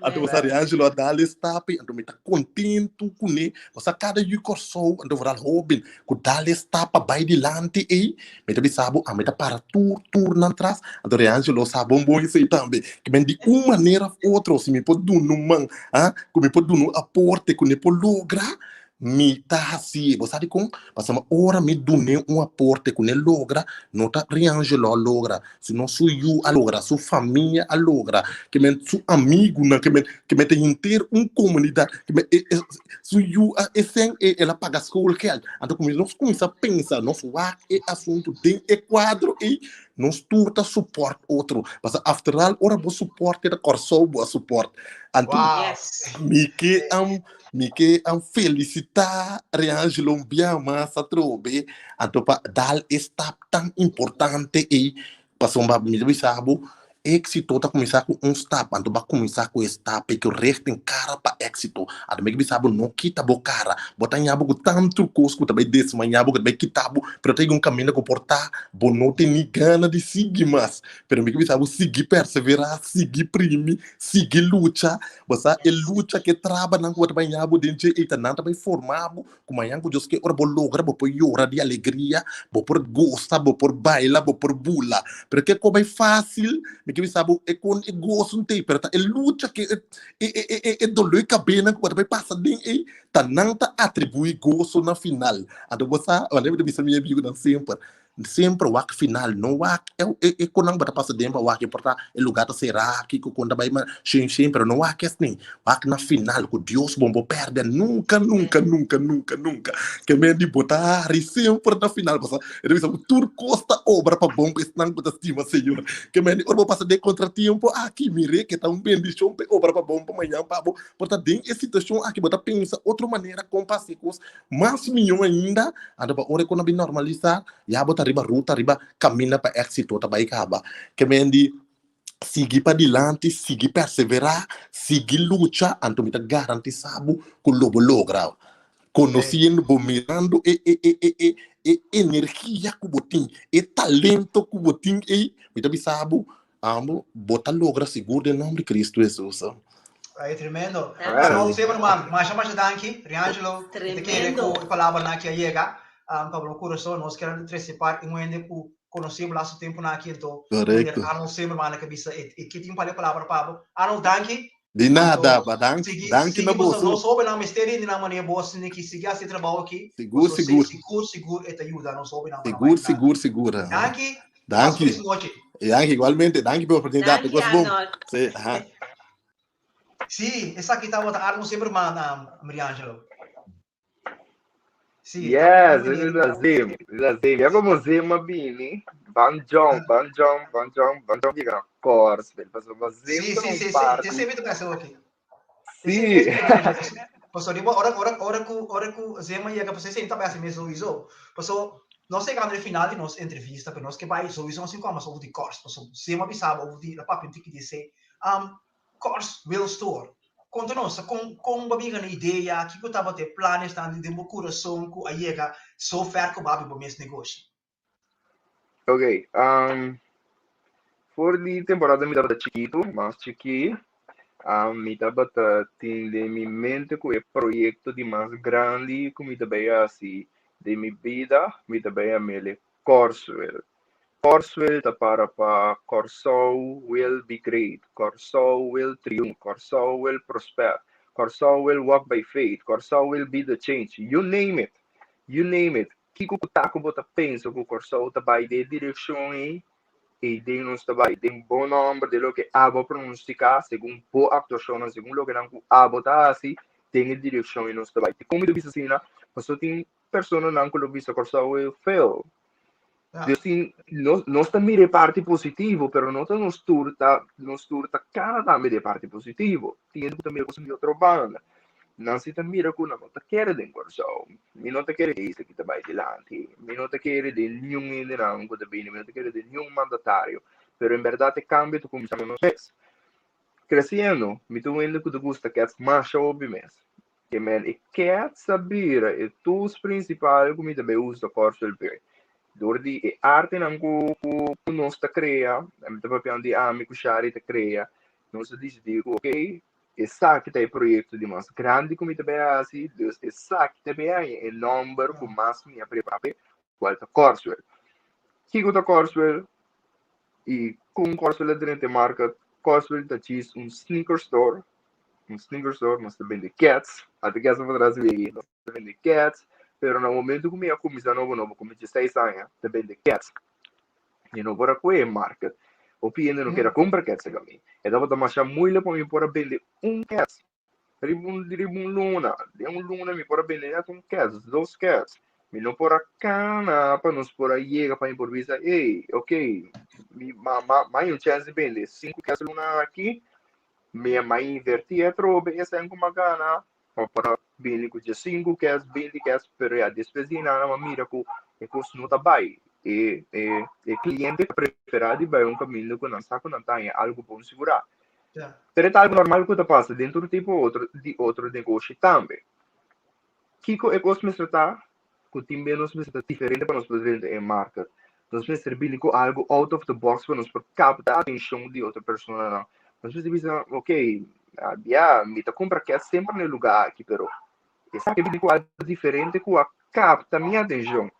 Anto bo sa Riangelo a dal e stap ei, anto mi ta kontentu kuné. Bo sa kada yu Kòrsou, anto foral hóben, ku dal e stap pa bai dilanti ei, mi ta bisa bo ami ta para tur tur nan tras, anto Riangelo sa bon bon esei tambe, ke men di un manera of otro si mi por duna un man, ah, ku mi por duna un aporte ku ne por logra, mi ta hasié. Bo sa dikon? Pasobra ora mi dun'é un aporte ku ne logra, no ta Riangelo a logra, sino su yu a logra, su famia a logra, ke men su amigunan, ke men ke men ta henter un komunidat, ke men e e su yu a esen e el a paga schoolgeld. Anto ku nos kuminsá pensa, nos wak e asuntu den e kuadro ei, nos tur ta support otro. Pasobra after all ora bo support e ta Kòrsou bo a support. Anto mi ke Mi ke a felisitá Reangelo un bia mas atrobe anto pa dal e stap tan importante ei pasobra mi ta bisa bo éksito ta kuminsá ku un stap anto bo a kuminsá ku e stap ei ku richting kara pa éksito anto mi ke bisa bo no kita bo kara bo ta haña bo ku tantu kos ku ta bai desmañá bo ku ta bai kita bo pero ta yega un kaminda ku por ta bo no tene gana di sigui mas pero mi ke bisa bo sigui perseverá sigui primi sigui lucha Bo sa e lucha ke trabanan ku bo ta bai ña bo den dje ei ta nan ta bai forma bo ku mañan ku Dios ke ora bo logra bo por yora di alegria, bo por gosa, bo por baila, bo por bula. Pero ke ko bai fásil, mi ke bisa bo e kon e goso no t'ei, pero ta e lucha ke e e e e e doló di kabenan ku bo ta bai pasa den ei ta nan ta atribuí goso na final. Anto bo sa, manera mi ta bisa mi amigunan semper, Semper wak final, no wak e e e konan bo ta pasa den pa wak e por ta e lugar ta será kiko kon ta bai ma shen shen pero no wak esni wak na final ku Dios bo bo perde nunka nunka nunka nunka nunka ke men di bo ta hari semper na final pasobra e ta bisa ku tur kos ta obra pa bon pa esnan ku ta stima Señor ke men di ora bo pasa den kontratiempo aki mire ke ta un bendishon pa e obra pa bon pa mañan pa bo por ta den e situashon aki bo ta pensa otro manera kon pa hasi e kos Mas mihó ainda, anto pa ora ku nan bin normalisá, ya bo ta riba ruta, riba kaminda pa éksito ta bai kaba. Ke men di sigui padilanti, sigui perseverá, sigui lucha, anto mi ta garantisá bo ku lo bo logra. Konosiendo bo, mirando e e e e e e energia ku bo tin, e talento ku bo tin ei, mi ta bisa bo, Amo, bo ta logra sigur den nomber di Cristo Jesus. Ay, tremendo. Arnold Zimmerman, masha masha danki. Riangelo, mi ta kere ku e palabranan aki a yega pa bo kurason. Nos kier trese par un hende ku konosé bo lastu tempunan aki, anto meneer Arnold Zimmerman a ke bisa e ke tin un par di palabra pa bo. Arnold, danki. Di nada, ba danki, danki na boso. Nos hobennan mester rindi nan manera bo asina ki sigui hasi e trabou aki. Sigur, sigur. Sigur, sigur e ta yuda nos hobennan pa nan bai. Sigur, sigur, sigur. Danki. Danki. Danki, igualmente. Danki pa e oportunidad. Danki, Arnold. Sí, aha. Sí, esaki tabata Arnold Zimmerman, Mariangelo. Sí, Yes, this is a Zim. This is a Zim. Ya como Zim a bini, van jump, van jump, van jump, van jump llega kors. Pasobra Zim Sí, sí, sí, sí. Sí, mi ta oké. Sí. Paso riba ora ora ora ku ora ku Zema yega paso esei ta bai hasi mes sowieso. Paso nos a yega na e final di nos entrevista pero nos ke bai sowieso nos tin ku hamas over di Kors. Paso Zema bisa bo over di la papia un tiki di esei. Kors Will Store. konta nos, kon kon bo a bin gana idea, kiko tabata e planesnan den bo kurason ku a yega so ver ku bo a habri bo mes negoshi? Ok, um, for di temporada mi tabata chikitu, mas chikí, um, mi tabata tin den mi mente ku e proyekto di mas grandi ku mi ta bai hasi den mi bida, mi ta bai yam'el Kòrswil. Kòrswil ta para pa Kòrsou will be great, Kòrsou will triunf, Kòrsou will prosper, Kòrsou will walk by faith, Kòrsou will be the change, you name it, you name it. Kiko ku ta ku bo ta pensa ku Kòrsou ta bai den e direkshon ei, ei den nos ta bai, den bo nòmber, den loke abo a pronostiká, segun bo aktuashonnan, segun lokenan ku abo ta hasi, den e direkshon ei nos ta bai. Dikon mi ta bisa asina? Pasobra tin personanan ku lo bisa Kòrsou will fail. Dus tin, nos, nos ta mira e parti positivo, pero no ta nos tur ta, nos tur ta kana tambe den e parti positivo. Tin hende ku ta mira kos di otro banda. Nan si ta mira ku nan no ta kere den Kòrsou. Mi no ta kere den esaki ta bai dilanti. Mi no ta kere den niun hendenan ku ta bini. Mi no ta kere den niun mandatario. Pero en bèrdat e kambio ta kuminsá na nos mes. Kresiendo, mi ta un hende ku ta gusta kèts masha hopi mes. Ke men e kèts a bira e tools prinsipal ku mi ta bai usa Kòrsou p'e. Dor di e artenan ku ku nos ta krea, mi ta papiando di ami ku Shari ta krea, nos a disidí ku okey, Esaki ta e proyekto di mas grandi ku mi ta bai hasi, dus esaki ta bai haña e nòmber ku mas mi a prepará p'e, kual ta Kòrswel. Kiko ta Kòrswel i kon Kòrswel a drenta e market? Kòrswel ta djis un sneaker store, un sneaker store, nos ta bende kèts, ata kèts ta patras di mi, nos ta bende kèts, pero na momento ku mi a kuminsá nobo nobo, ku mi dieseis aña, ta bende kèts. Mi no por a kohe e market. Hopi hende no kere kumpra kèts serka mi. E tabata masha muilik pa mi por a bende un kèts riba un riba un luna. Den un luna mi por a bende nèt un kèts, dos kèts. Mi no por a kana pa nos por a yega pa mi por bisa, ey, ok, mi ma ma ma hay un chèns di bende sinku kèts luna aki. Mi a mai invertí atrobe esei ku mi a gana. Pa por a bini ku diesinku kèts, binti kèts, pero ya despues di nan a mira ku e kos no ta bai. E e e kliente ta preferá di bai un kaminda ku nan sa ku nan ta haña algu bon sigurá. Pero e ta algu normal ku ta pasa den tur tipo otro di otro negoshi tambe. Kiko e kos mester ta? Ku tin bes nos mester ta diferente pa nos por drenta e market. Nos mester bini ku algu out of the box pa nos por kapta atenshon di otro personanan. Nos mester bisa, ok, ya, mi ta kumpra kèts semper na e lugá aki, pero esaki a bini ku algu diferente ku a kapta mi atenshon.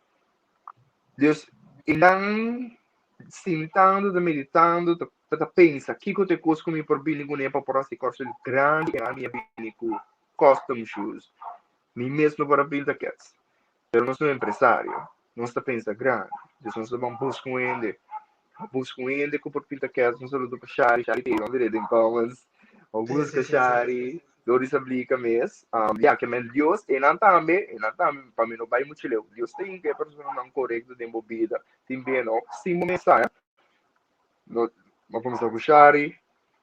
Dus, e nan sintando, ta meditando, ta ta pensa kiko ta e kos ku mi por bini kuné pa por hasi kòrsou grandi, e nan mi a bini ku custom shoes. Mi mes no por a pinta kets. Pero nos ta un empresario. Nos ta pensa grandi. Dus nos ta ban buska un hende. Buska un hende ku por pinta kets. Un saludo pa Shari. Shari te yon den comments. O buska Shari. Dor di Sablika mes. Um, ya, ke men Dios, e nan tambe, e nan tambe, pa mi no bai mucho leu. Dios ta hinka e personanan korekto den bo bida. Tin bien, no? Sin bo mes sa, No, no kuminsá ku Shari.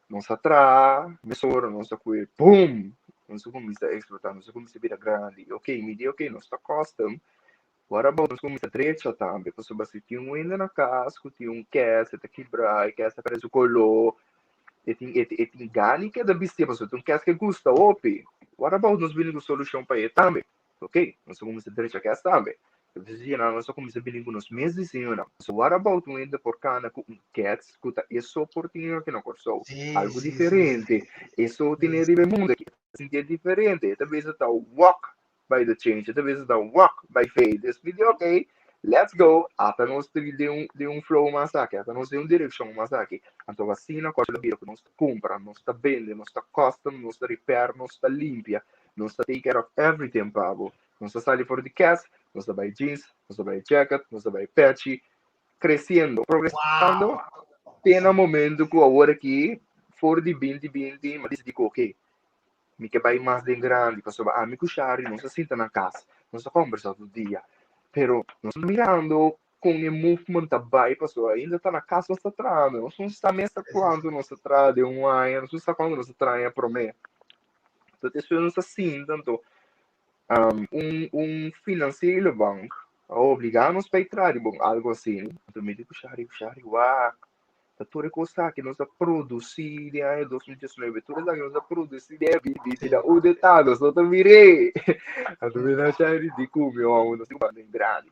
Nos a traha, mesora nos a kue, boom! Nos a kuminsá eksplotá, nos a kuminsá bira grandi. Ok, mi di ok, nos ta custom, what about nos kuminsá drecha tambe? Pasobra si tin un hende na kas ku tin un kès, e ta kibrá, e kès ta pèrdè su koló, e tin e e tin gana di keda bistié pasobra ta un kès ku e gusta hopi. What about nos bini ku solushon pa e tambe? Ok, nos a kuminsá drecha kès tambe. Entonces di nan nos a kuminsá bini ku nos mes diseñonan. So what about un hende por kana ku un kèts ku ta e so por tin aki na Kòrsou? Algu diferente. E so tin riba e mundu aki. E ta sintié diferente. E ta bisa ta walk by the change. E ta bisa ta walk by faith. Dus mi di ok, let's go. Ata nos ta den un den un flow mas aki. Ata nos den un direkshon mas aki. Anto asina Kòrsou a bira ku nos ta kumpra, nos ta bende, nos ta custom, nos ta repair, nos ta limpia. Nos ta take care of everything pa bo. Nos ta sali for di kes, nos ta bai jeans, nos ta bai jacket, nos ta bai pechi, creciendo, progresando, wow. Te na momento ku awor aki, for di 2020, mi a disidí ku ok, mi ke bai mas den grandi, pasobra ami ku Shari nos a sinta na kas, nos a kombersá tur dia, pero nos ta mirando kon e movement ta bai, pasobra ainda ta na kas nos ta trahando, nos no sa mes ta kuantu nos ta traha den un aña, nos no sa kuantu nos ta traha aña promé. Entonces despues nos ta sinta anto um, un, un financiële bank a obligá nos pa traha riba un algo asina. Anto mi di ku Shari, Shari, wak. Ta tur e kos aki nos a produsí den aña 2019, tur esaki nos a produsí den 2020, na unda ta? Nos no ta mir'é. Anto mi na shari di ku mi omo nos tin ku bai den grandi.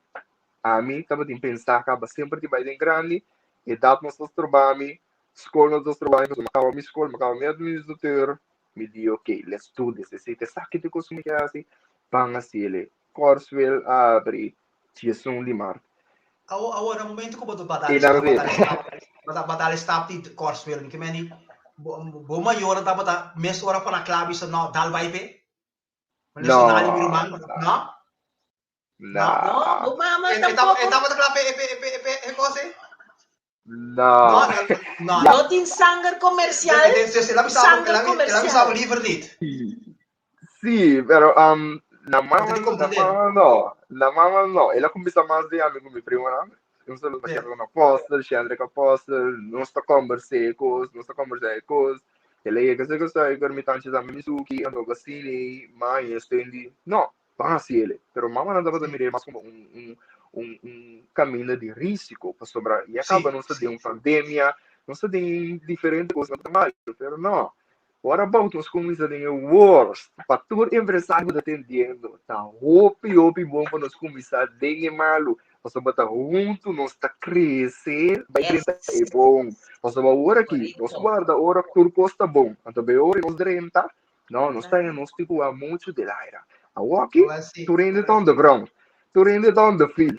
Ami tabatin pensá kaba semper di bai den grandi, edat nos ta stroba mi, skol no ta stroba mi, pasobra mi a kaba mi skol, mi a kaba mi administrateur, mi di ok, let's do this, esei ta esaki ta e kos ku mi ke hasi, ban hasiel. Kòrswel a abri 11 di mart. Awor, awor, na momento ku bo ta I nan batalla, reda. batalla stap di Kòrswel, mi ke meni, bo, bo mayornan tabata mes ora pa na kla bisa no, dal bai p'e? Wanneer No, Sonali mi ruman, no? no, No? No, bo mama E, e, e tampoco. tabata kla p'e, p'e, p'e, p'e, e kos ei? no. No, no, no. Ya. No tin sanger comercial. Dus el a bisa bo, Sanger el a, el a comercial. bisa bo liever niet. Sí, sí, pero na Bo mama, ta di na comprender. mama no, na mama no. El a kuminsá mas di ami ku mi primonan. Un saludo pa Sí. Sheldon Apostel, Shendrick Apostel, nos ta kombers'é kos, nos ta kombersá e kos. El a yega serka suiker, mi tanchi tambe Mizuki, anto Gosini, mai estoy di, no, ban hasi el. Pero mamanan tabata Sí. mir'é mas komo un, un, un, un kaminda di risiko, pasobra ya kaba Sí, nos ta sí. den un pandemia, nos ta den diferente kosnan ta mal, pero no. What about nos kuminsá den e worst? Pa tur empresario ku ta tendiendo, ta hopi hopi bon pa nos kuminsá den e malu, pasobra ta huntu nos ta krese bai drenta e Yes. bon. Pasobra awor aki nos Correcto. warda ora tur kos ta bon, anto be ora nos drenta, no, nos ta nos tin ku wak muchu del aire. Awor aki Wel, sí. tur hende ta on the ground, tur hende ta on the field.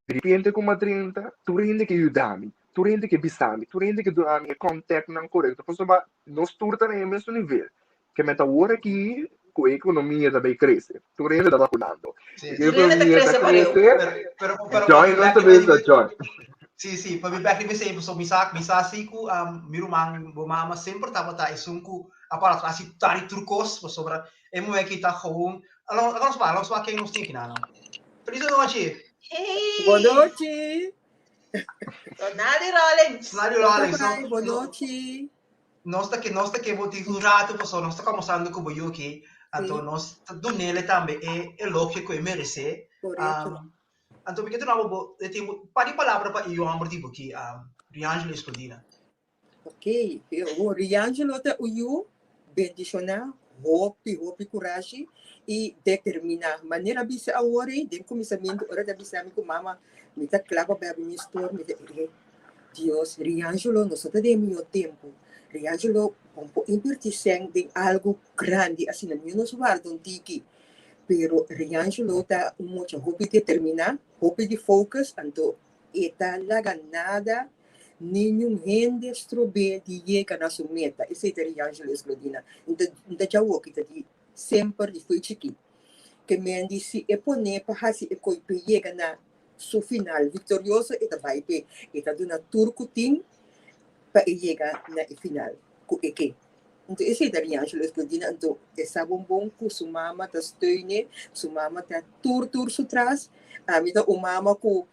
Di repente ku mi a drenta, tur hende ke yuda mi, tur hende ke bisa mi, tur hende ke duna mi e contactnan korekto, pasobra nos tur ta na e mesun nivel. Ke meta awor aki ku e ekonomia ta bai krese, tur hende ta bakunando. Sí, E sí. Tur hende ta ekonomia ta krese pareu. krese, Pero, pero, pero, join pa mi nos bek ta riba bisa di- join. Sí, sí, pa mi bek riba esei, pasobra mi sa, mi sa si ku um, mi ruman, bo mama semper tabata esun ku a para atras i tari tur kos, pasobra e muhé ki ta gewoon, alo, alo nos wak, alo nos wak ken nos tin aki nan. Feliz nochi! Hey! Boa noite. Sonali Rollins. Sonali Rollins, Bye, no, boa no, noite. nos ta ke nos ta ke bo tin un rato pasobra nos ta kombersando ku bo yuki, anto Sí. nos ta dunele tambe e elogio ku e meresé. Correcto. Um, anto mi ke duna bo bo e tin un par di palabra pa e yu hòmber di bo ki, um, Riangelo Escondina. Ok, o Riangelo ta un yu bendishoná, hopi, hopi kurashi i determiná. Manera a bisa awor ei, den kuminsamentu, ora ta bisa mi ku mama, mi ta kla pa bai mi store, mi ta e Dios, Riangelo no sa ta den e mihó tempu. Riangelo, bo por invertí sèn den algu grandi asina, mi no warda un tiki. Pero Riangelo ta un mucha hopi determiná, hopi di focus, anto E ta laga nada ni niun hende strob'é di yega na su meta. Esei ta Riangelo Esclodina. N ta n ta djawo ki ta di semper di fo'i chikí. Ke men di si e pon'é pa hasi e koi p'e yega na su final viktorioso e ta bai p'e. E ta duna tur ku tin pa e yega na e final ku e ke. Anto esei ta Riangelo Esclodina. Anto e sa bon bon ku su mama ta steun'é, su mama ta tur tur su tras. Ami ta un mama ku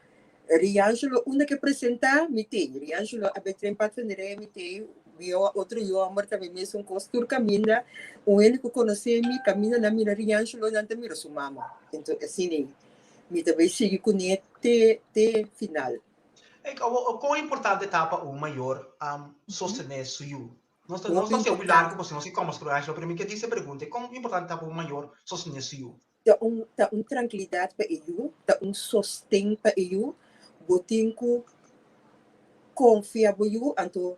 Riangelo unda ke presentá mi tei. Riangelo a bai tren pat van de rei mi tei. Mi otro yu hòmber tambe mesun kos. Tur kaminda un hende ku konosé mi kaminda nan mira Riangelo nan ta mira su mama. Enton asina ei mi ta bai sigui kuné te te final. Ey, kon importante ta pa un mayor sostené su yu? Nos ta nos Hopi ta hasi hopi largu importante. pasobra nos ke kòmbersá ku Riangelo, pero mi ke dise pregunta, kon importante ta pa un mayor sostené su yu? Ta un ta un trankilidat pa e yu, ta un sosten pa e yu. Bo tin ku konfia bo yu, anto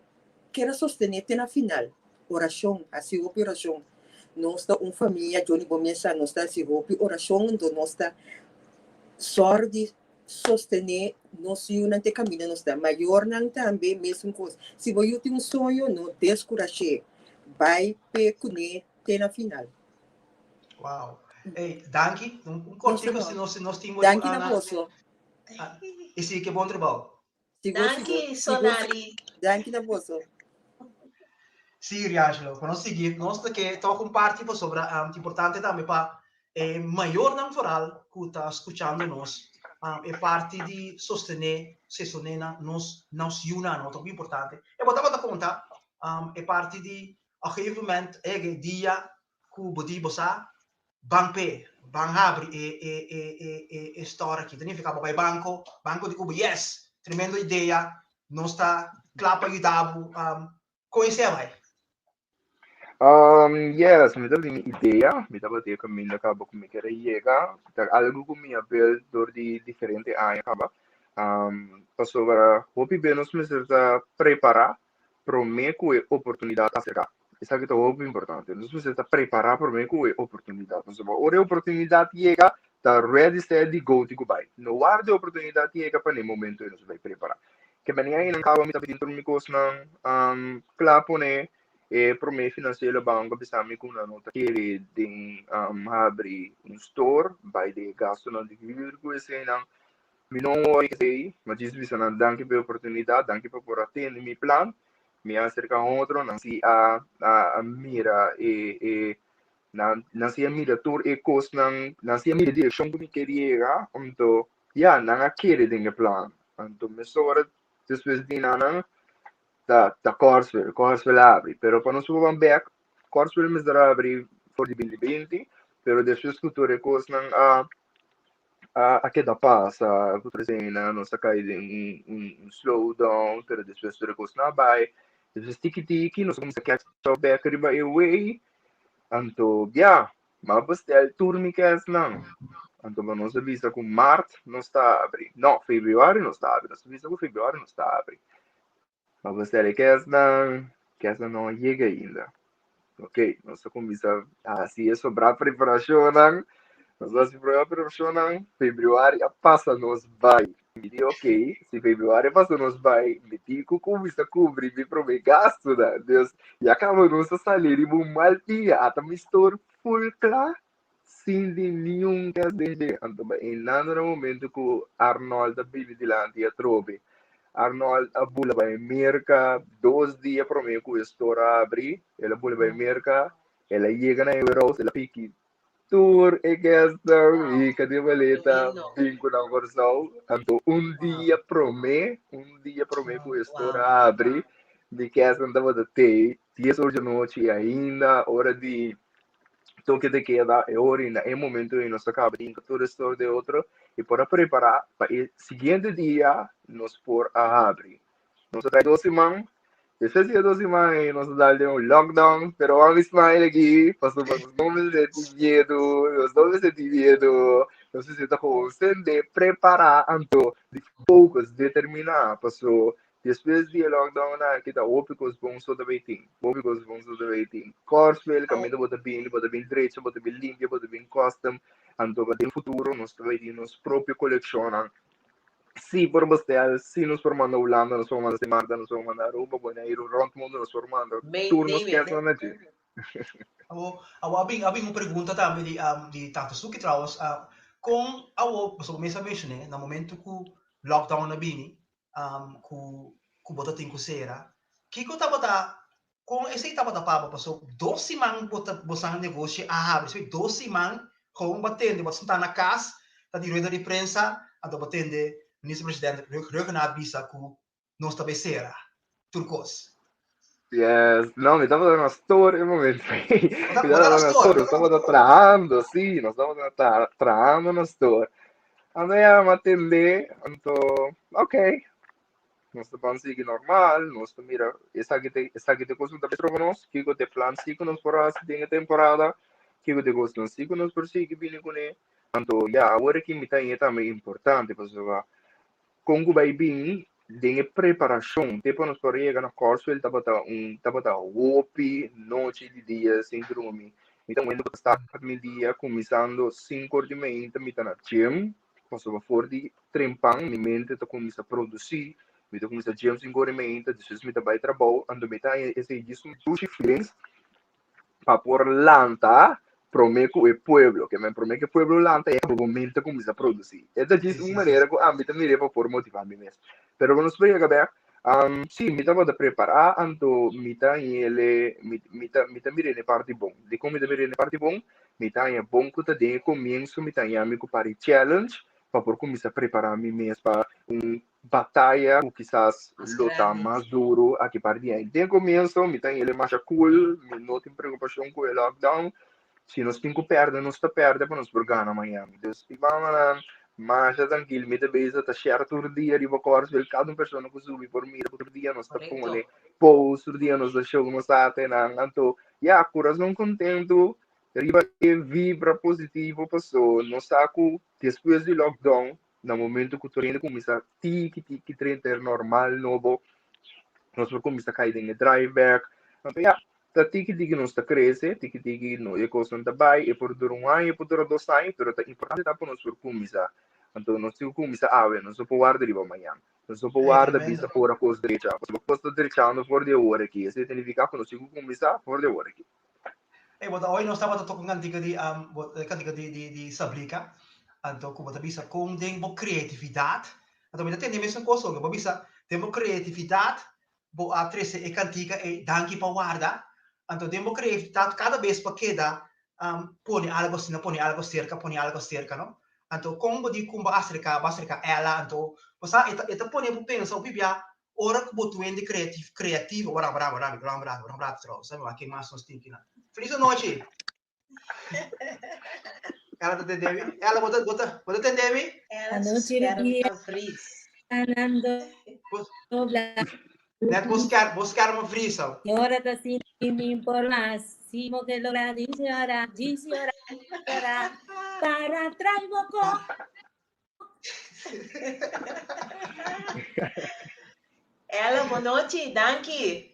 keda sostené te na final. Orashon, hasi hopi orashon. Nos ta un famia, Johnny bo mes sa, nos ta hasi hopi orashon, anto nos ta sòru di sostené nos yunan te kaminda nos ta. Mayornan tambe mesun kos. Si bo yu tin un soño, no deskurash'é. Bai p'e kuné te na final. Wow. Hey, danki. Un kortico si nos nos tin Danki na boso. Ah, y sí, que bon trabajo. Sigur, Danki, sigur. Sigur, Sonali. Danki na boso. Sí, Riangelo, pa nos sigui, nos ta ke toch un parti pasobra um, importante tambe pa e mayornan vooral ku ta skuchando nos, um, e parti di sostené, sostené na nos nos yunan, no ta hopi importante. E bo tabata konta um, e parti di op een gegeven moment e dia ku bo di bo sa ban p'e, ban habri e e e e e e store aki. Ta nifiká bo bai banko, banko di ku bo yes, tremendo idea, Nos ta kla pa yuda bo. Kon esei a bai? Yes, mi tabatin mi idea, mi tabatin e kaminda kaba ku mi kere yega, ta algu ku mi a build dor di diferente aña kaba. Pasobra hopi be nos mester ta prepará promé ku e oportunidat aserká. Esaki ta hopi importante. Nos mester ta prepará promé ku e oportunidat. Pasobra ora e oportunidat yega, ta ready, steady, go ti ku bai. No warda e oportunidat yega pa na e momento ei nos bai prepará. Ke manera einan kaba mi ta pidi tur mi kosnan kla pone e promé finansiero banko a bisa mi ku nan no ta kere den habri un store bai den e gastunan di huur ku eseinan. Mi no wòri esei, mi a djis bisa nan danki pa e oportunidat, danki pa por a tende mi plan. Mi a aserká otro, nan si a a mira e e nan nan si a mira tur e kosnan, nan si a mira e direkshon ku mi ker yega, anto ya nan a kere den e plan. Anto mesora despues di nan ta ta Korsville, Korsville a abri, pero pa nos por ban bek, Korsville mester a abri for di binti binti, pero despues ku tur e kosnan a a keda pasa, ku tur eseinan nos a kai den un un slow down, pero despues tur e kosnan a bai, despues tiki tiki nos a kuminsá catch up bek riba e way, anto ya, Mi a bestel tur mi kesnan. Anto pa nos a bisa ku mart nos ta abri. No, februari nos ta abri. Nos a bisa ku februari nos ta abri. Mi a bestel e kesnan, kesnan no a yega ainda. Ok, nos a kuminsá hasi e sobrá preparashonnan. Nos a hasi sobrá preparashonnan, februari a pasa nos bai. Mi di ok, si februari a pasa nos bai, mi tin ku kuminsá kubri mi promé gastunan. Dus, ya kaba nos a sali riba un mal dia, ata mi store full kla sin di niun kes den dje. Anto ba einan na momento ku Arnold a bini dilanti atrobe. Arnold a bula bai Merka dos dia promé ku e store a abri, el a bula bai Merka, el a yega na e warehouse, el a piki Tur e guestnan hika di maleta bin ku nan Kòrsou. Anto un dia promé, un dia promé ku e store a abri, mi guestnan tabata tei dies or di anochi i ainda ora di toke de keda e ora i na e momento ei nos a kaba di hinka tur e store den otro i por a prepará pa e siguiente dia nos por a habri. Nos a trae dos siman. Despues di e dos siman ei nos a dal den un lockdown, pero wan mi smile aki, pasobra nos no mester tin miedu, nos no mester tin miedu, nos mester ta gewoon sende, prepará, anto di focus, determiná, paso despues di e lockdown aki ta hopi kos bon so ta bay tin, hopi kos bon so ta bay tin. Kòrswel, kaminda bo ta bini, bo ta bin drecha, bo ta bin limpia, bo ta bin custom, anto den futuro nos ta bay tin nos propio kolekshonnan. Si por bestel, si nos por manda Hulanda, nos por manda Sint Maarten, nos por manda Aruba, Boneiru, rond mundo nos por manda. Tur nos kesnan na dje. Awo, awo a bin, a bin un pregunta tambe di, um, di Tata Suki trouwens. Uh, kon awo, pasobra bo mes a menshoné, na momento ku lockdown a bini, um, ku, ku bo ta tin ku sera, kiko tabata, kon esei tabata pa bo? Pasobra dos siman bo ta, bo san negoshi a habri, so dos siman gewoon bo a tende, bo a sinta na kas, ta di rueda di prensa, anto bo tende Minister President Rhuggenaath bisa ku nos ta bai sera tur kos. Yes, no, mi tabata na store e momento. Mi tabata na store, nos tabata trahando, sí, nos tabata trahando na store. Anto ya, mi a tende, anto, ok, nos ta ban sigui normal, nos ta mira, esaki ta, esaki ta e kos ku ta troba nos, kiko ta e plan si ku nos por hasi den e temporada, kiko ta e kosnan si ku nos por sigui bini kuné. Anto, ya, awor aki mi ta haña tambe importante, pasobra kon ku bai bin den e preparashon te pa nos por yega na Korswil tabata un tabata hopi nochi di dia sin drumi. Mi ta wende ku ta start mi dia kuminsando sinku or di mainta mi ta na gym pasobra for di trempan mi mente ta kuminsa produsi, mi ta kuminsa gym sinku or di mainta despues mi ta bai trabou anto mi ta haña esei djis un dushi feelings pa por lanta promé ku e pueblo, ke men promé ku e pueblo lanta e bo mente kuminsá produsí. E ta djis un manera ku ami ta mir'é pa por motivá mi mes. Pero ku nos por yega bèk, sí, mi tabata prepará, anto mi ta hañ'é mi mi ta mi ta mir'é na e parti bon. Dikon mi ta mir'é na e parti bon? Mi ta haña bon ku ta den e komienso mi ta haña mi ku par di challenge pa por kuminsá prepará mi mes pa un bataya ku kisas lo ta mas duru aki par di aña. Den komienso mi ta hende masha cool, mi no tin preokupashon ku e lockdown. Si nos tin ku pèrdè, nos ta pèrdè pa nos por gana mañana. Dus i bamanan, Masha trankil, mi ta bezig ta share tur dia riba Kòrsou, kada un persona ku subi por mira ku tur dia nos ta pone post, tur dia nos ta show nos artenan. Anto, ya, kurason kontentu riba e vibra positivo paso nos sa ku despues di lockdown, na momento ku tur hende kuminsá tiki tiki drenta e normal nobo, nos por kuminsá kai den e drive bèk. Anto, ya, Ta tiki tiki nos ta krese, tiki tiki no e kosnan ta bai, e por dura un aña, e por dura dos aña, pero ta importante ta pa nos por kuminsá. Anto nos tin ku kuminsá awe, nos no por warda riba mañan. Nos no por Ey, warda tremendo. bisa ora kos drecha, pasobra kos ta drechando for di awor aki. Esei ta nifiká ku nos tin ku kuminsá for di awor aki. Ey, bo ta oy nos tabata toka un kantika di um, bo e kantika di di di Sablika, anto ku bo ta bisa kon den bo kreatividat, anto mi ta tende mesun kos oke, bo bisa den bo kreatividat Bo a trese e kantika ei Danki pa warda. Anto den bo kreatividat kada bes bo a keda pone algo asina, pone algo serka, pone algo serka, no? Anto kon bo di kon bo a aserka, bo a aserka Ella, anto bo sa e ta e ta pone bo pensa hopi bia ora ku bo tu hende kreativ kreativo, wara wara wara wara wara wara wara trouwens, mi wak ken mas nos tin kinan. Felis anochi! Ella ta tende mi? Ella bo ta bo ta bo ta tende mi? Ella Anochi scherm dia. ta vries. Anando Bo net bo scherm bo scherm a vries al. Ora ta sinti por máximo que logra dice ora, dice ora, ora, para traigo ko. Ella, boa noite, danki.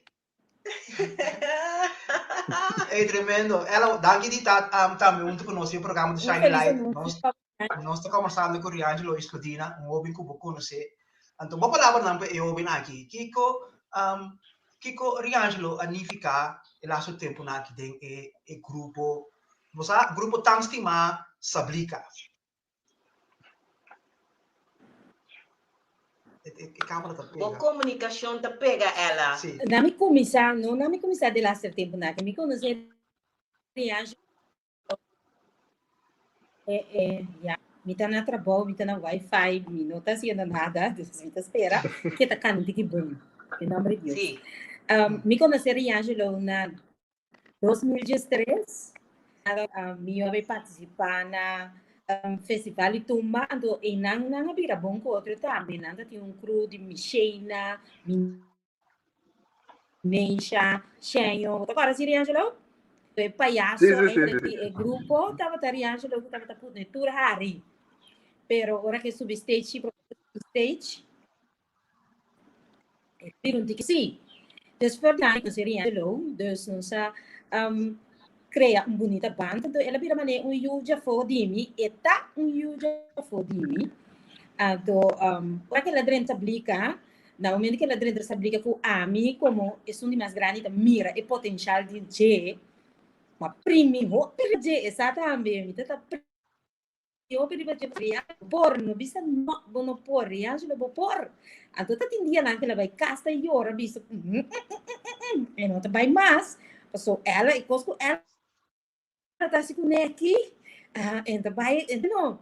Ey, tremendo. Ella, danki di ta um, tambe hunto ku nos den programa di Un Shiny feliz Light. anochi Nos, pa nos ta conversando ku Riangelo Escudina, un hoben ku bo konosé. Anto, bo palabranan pa e hoben aki. Kiko, um, kiko Riangelo a nifiká e laatste tempunan aki den e, e grupo, bo sa, grupo tan stimá Sablika? E cámara ta Bo pega. comunicacion ta pega, Ella. Sí. Na mi kuminsá, no na mi kuminsá de laster tempu na ke mi konosé Rianjo eh, eh, ya, mi ta na trabou, mi ta na wifi, mi no ta haciendo nada, dus mi ta spera ke ta cana un tiki bon. En nombre di Dios. Sí. Mi konosé Riangelo na 2013, mi a bay participa na festival di tumba, anto einan nan a bira bon cu otro tambe, nan ta tin un crew di Mishena, Mineisha, Shenyo, bo ta acorda si Riangelo? E payaso Sí, sí, sí, entre sí, sí. di e grupo tabata Riangelo cu tabata pone tur hari, pero ora ke subi stage, si stage, Bira un tiki sí. Despues di aña nos Riangelo, dus nos a um, crea un bunita band. Entonces, el a bira manera un yu djafó di mi, e ta un yu djafó di mi. Anto, um, ora que el a drenta Sablika, na momento que el a drenta Sablika ku ami como esun di mas grandi ta mira e potencial di dje, ma primi hopi dje, esa tambe, mi ta ta Yo pidi pa dje ria por no bisa no bo no por ria lo bo por anto ta tin dianan ke la bai kas ta yora bisa e no ta bai mas paso ela e kos ku ela ta hasi kuné aki e ta bai no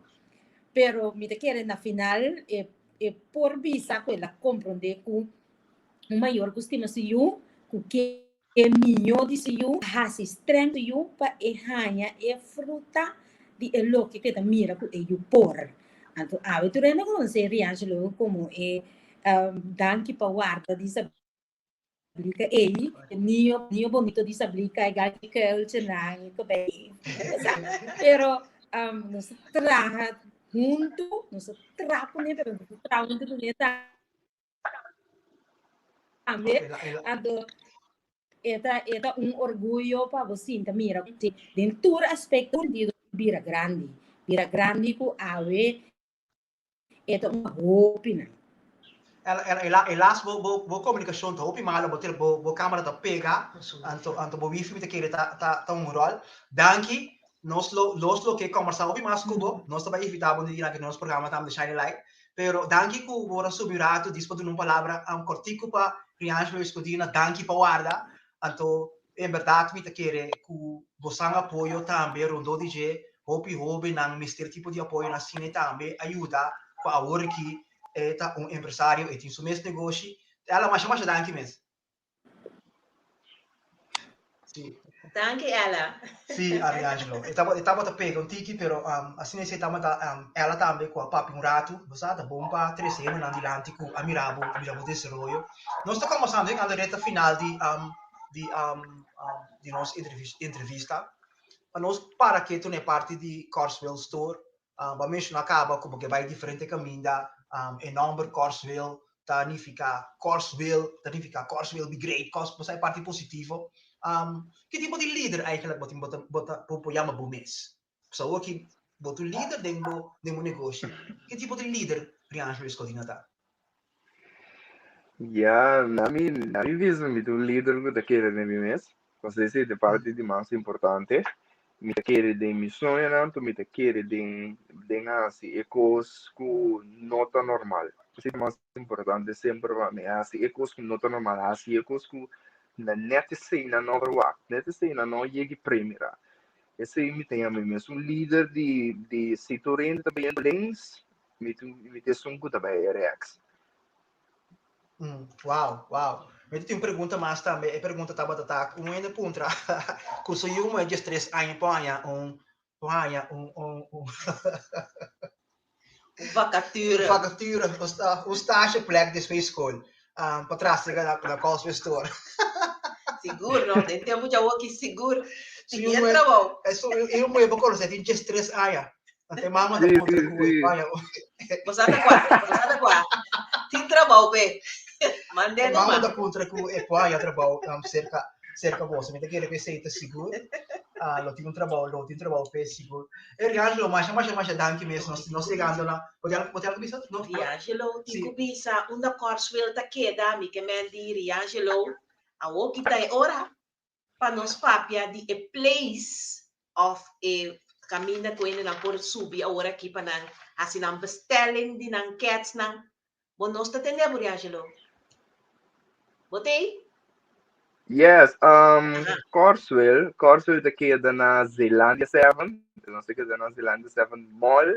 pero mi ta kere na final e e por bisa ku el a komprondé ku un mayor ku stima su yu ku ke E miñó di su yu a hasi streng su yu pa e haña e fruta di e loke ku e ta mira ku e yu por. Anto awe tur hende konosé Riangelo komo e danki pa warda di Sablika ei, e niño niño bonito di Sablika, e gal ki kuiltjenan, e kobei, pero nos a traha huntu, nos a traha kuné pero nos a traha huntu kuné tambe. Anto e ta e ta un orguyo pa bo sinta mira den tur aspecto sentido bira grandi. Bira grandi ku awe e ta un hopinan. Helaas bo bo bo komunikashon ta hopi malo, bo bo bo kamera ta pega, anto anto bo wifi mi ta kere ta ta ta un ròl. Danki, nos lo nos lo ke kòmbersá hopi mas ku bo, nos ta bai invitá bo un dia na nos programa tambe Shine Light. Pero danki ku bo a subi ratu dis pa duna un palabra kortiku pa Riangelo Escudina, danki pa warda. Anto en bèrdat mi ta kere ku bosan apoyo tambe rondó di dje, hopi hóbennan mester tipo di apoyo na asina e tambe a yuda ku awor aki e ta un empresario, e tin su mes negoshi. Ela masha masha danki mes. Sí. Danki, Ella. Sí, Ariangelo. E tabata, e tabata pega un tiki, pero um, asina esei tabata um, ela tambe ku a papia un ratu, bo sa, ta bon pa trese hendenan dilanti ku a mira bo, a mira bo desaroyo. Nos ta kombersando den anda reta final di um, di um, um, di nos entrevista. Pa nos para ketu na e parti di Corswell Store, um, bo a menshoná kaba ku bo ke bai diferente kaminda, um, e nòmber Corswell ta nifiká Corswell, ta nifiká Corswell be great, Cors, bo sa e parti positivo. Um, ki tipo di lider eigenlijk bo tin bo ta bo ta bo por yama bo mes? Pasobra awor ki bo ta un lider den bo den bo negoshi, ki tipo di lider Riangelo Escodina ta? Ya, na mi na mi vista mi ta un lider ku ta kere den mi mes. Pasobra esei ta e parti di mas importante. Mi ta kere den mi soñonan, anto mi ta kere den den hasi e kos ku no ta normal. Esei ta mas importante semper pa mi, hasi e kos ku no ta normal, hasi e kos ku na nèt esei nan no verwagt, nèt esei nan no yega premira. Esei mi ta yama mi mes un lider di di si tur hende ta bayendo links, mi ta mi ta esun ku ta bai rèks. Wow, wow. Mi tin un pregunta mas tambe. E pregunta tabata ta un hende puntra ku su yu muhé djes tres aña por haña un por haña un un un Un vacature. Vacature, un sta un stage plek despues skol. Um, pa tras na na Cosme Store. Sigur, no? Den tempu dja woki sigur. Su Tin yu e muhé, trabou. su yu muhé bo konosé tin djes tres aña. Ante mama ta Sí, puntra sí, ku sí. paña. Bo sa ta kua, bo sa ta kua. Tin trabou pe. Mand'é Mama numa. ta puntra ku e paña trabou um, serka serka boso. Mi ta kere ku esei ta sigur. Ah, lo tin un trabou, lo tin trabou pe sigur. E Riangelo, masha masha masha danki mes. Nos nos llegando na. Bo tin algo, bo tin algo bisa? No. Riangelo, tin Sí. ku bisa unda Corswell ta keda, mi ke men di Riangelo, awor ki ta e ora pa nos papia di e place of e kaminda ku hendenan por subi awor aki pa nan hasi nan bestelling di nan ketsnan. Bo nos ta tende bo, Riangelo? Bo t'ei? Yes, um, Corswell, Corswell ta keda na Zeelandia 7, nos ta keda na Zeelandia 7 Mall,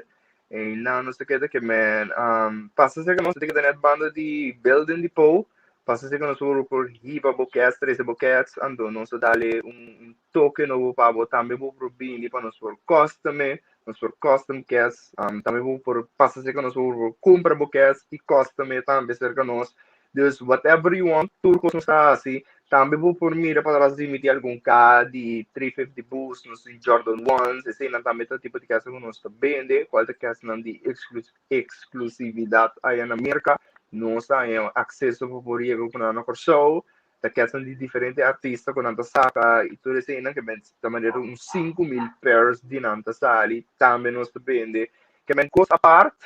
en nan nos ta keda ke men, um, pasa cerca nos ta keda net banda di Building Depot, pasa cerca nos por por hiba bo kets, trece bo kets, anto nos ta dale un, un toke nobo pa bo, tambe bo por bini pa nos por custom e, nos por custom kets, um, tambe bo por pasa cerca nos por por cumpra bo kets y custom e tambe cerca nos, Dus whatever you want, tur kos nos ta hasi. Tambe bo por mira patras di mi tin algun ka di 350 Boost, nos tin Jordan Ones, eseinan tambe ta tipo di kèsnan ku nos ta bende, kual ta kèsnan di eksklusividat aya na Merka. Nos ta haña akseso pa por yega ku nan na Kòrsou. Ta kèsnan di diferente artista ku nan ta saka i tur eseinan ke men ta manera un 5000 pairs di nan ta sali, tambe nos ta bende. Ke men kos apart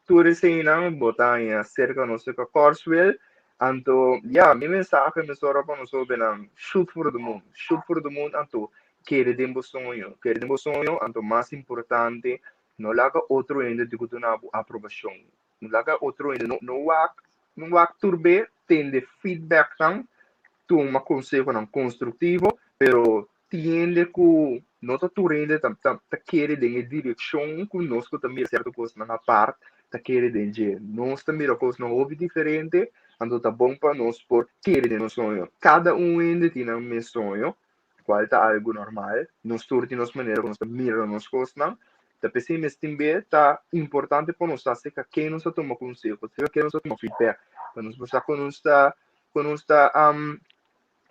Tur eseinan bo ta haña serka nos serka Corswell. Anto, ya, mi mensahe mesora pa nos hóbennan, shoot for the moon, shoot for the moon, anto kere den bo soño, kere den bo soño, anto mas importante, no laga otro hende di ku duna bo aprobashon, no laga otro hende, no, no wak, no wak tur be, tende feedbacknan, tuma konsehonan konstruktivo, pero Tin hende ku no ta tur hende ta ta ta kere den e direkshon ku nos ku ta mira sierto kosnan apart ta kere den dje. Nos ta mira kosnan hopi diferente, anto ta bon pa nos por kere den nos soño. Kada un hende tin nan mes soño, kual ta algu normal. Nos tur tin nos manera ku nos ta mira nos kosnan. Ta p'esei mes tin be ta importante pa nos sa serka ken nos ta tuma konseho, serka ken nos ta tuma feedback, pa nos por sa ku nos ta ku nos ta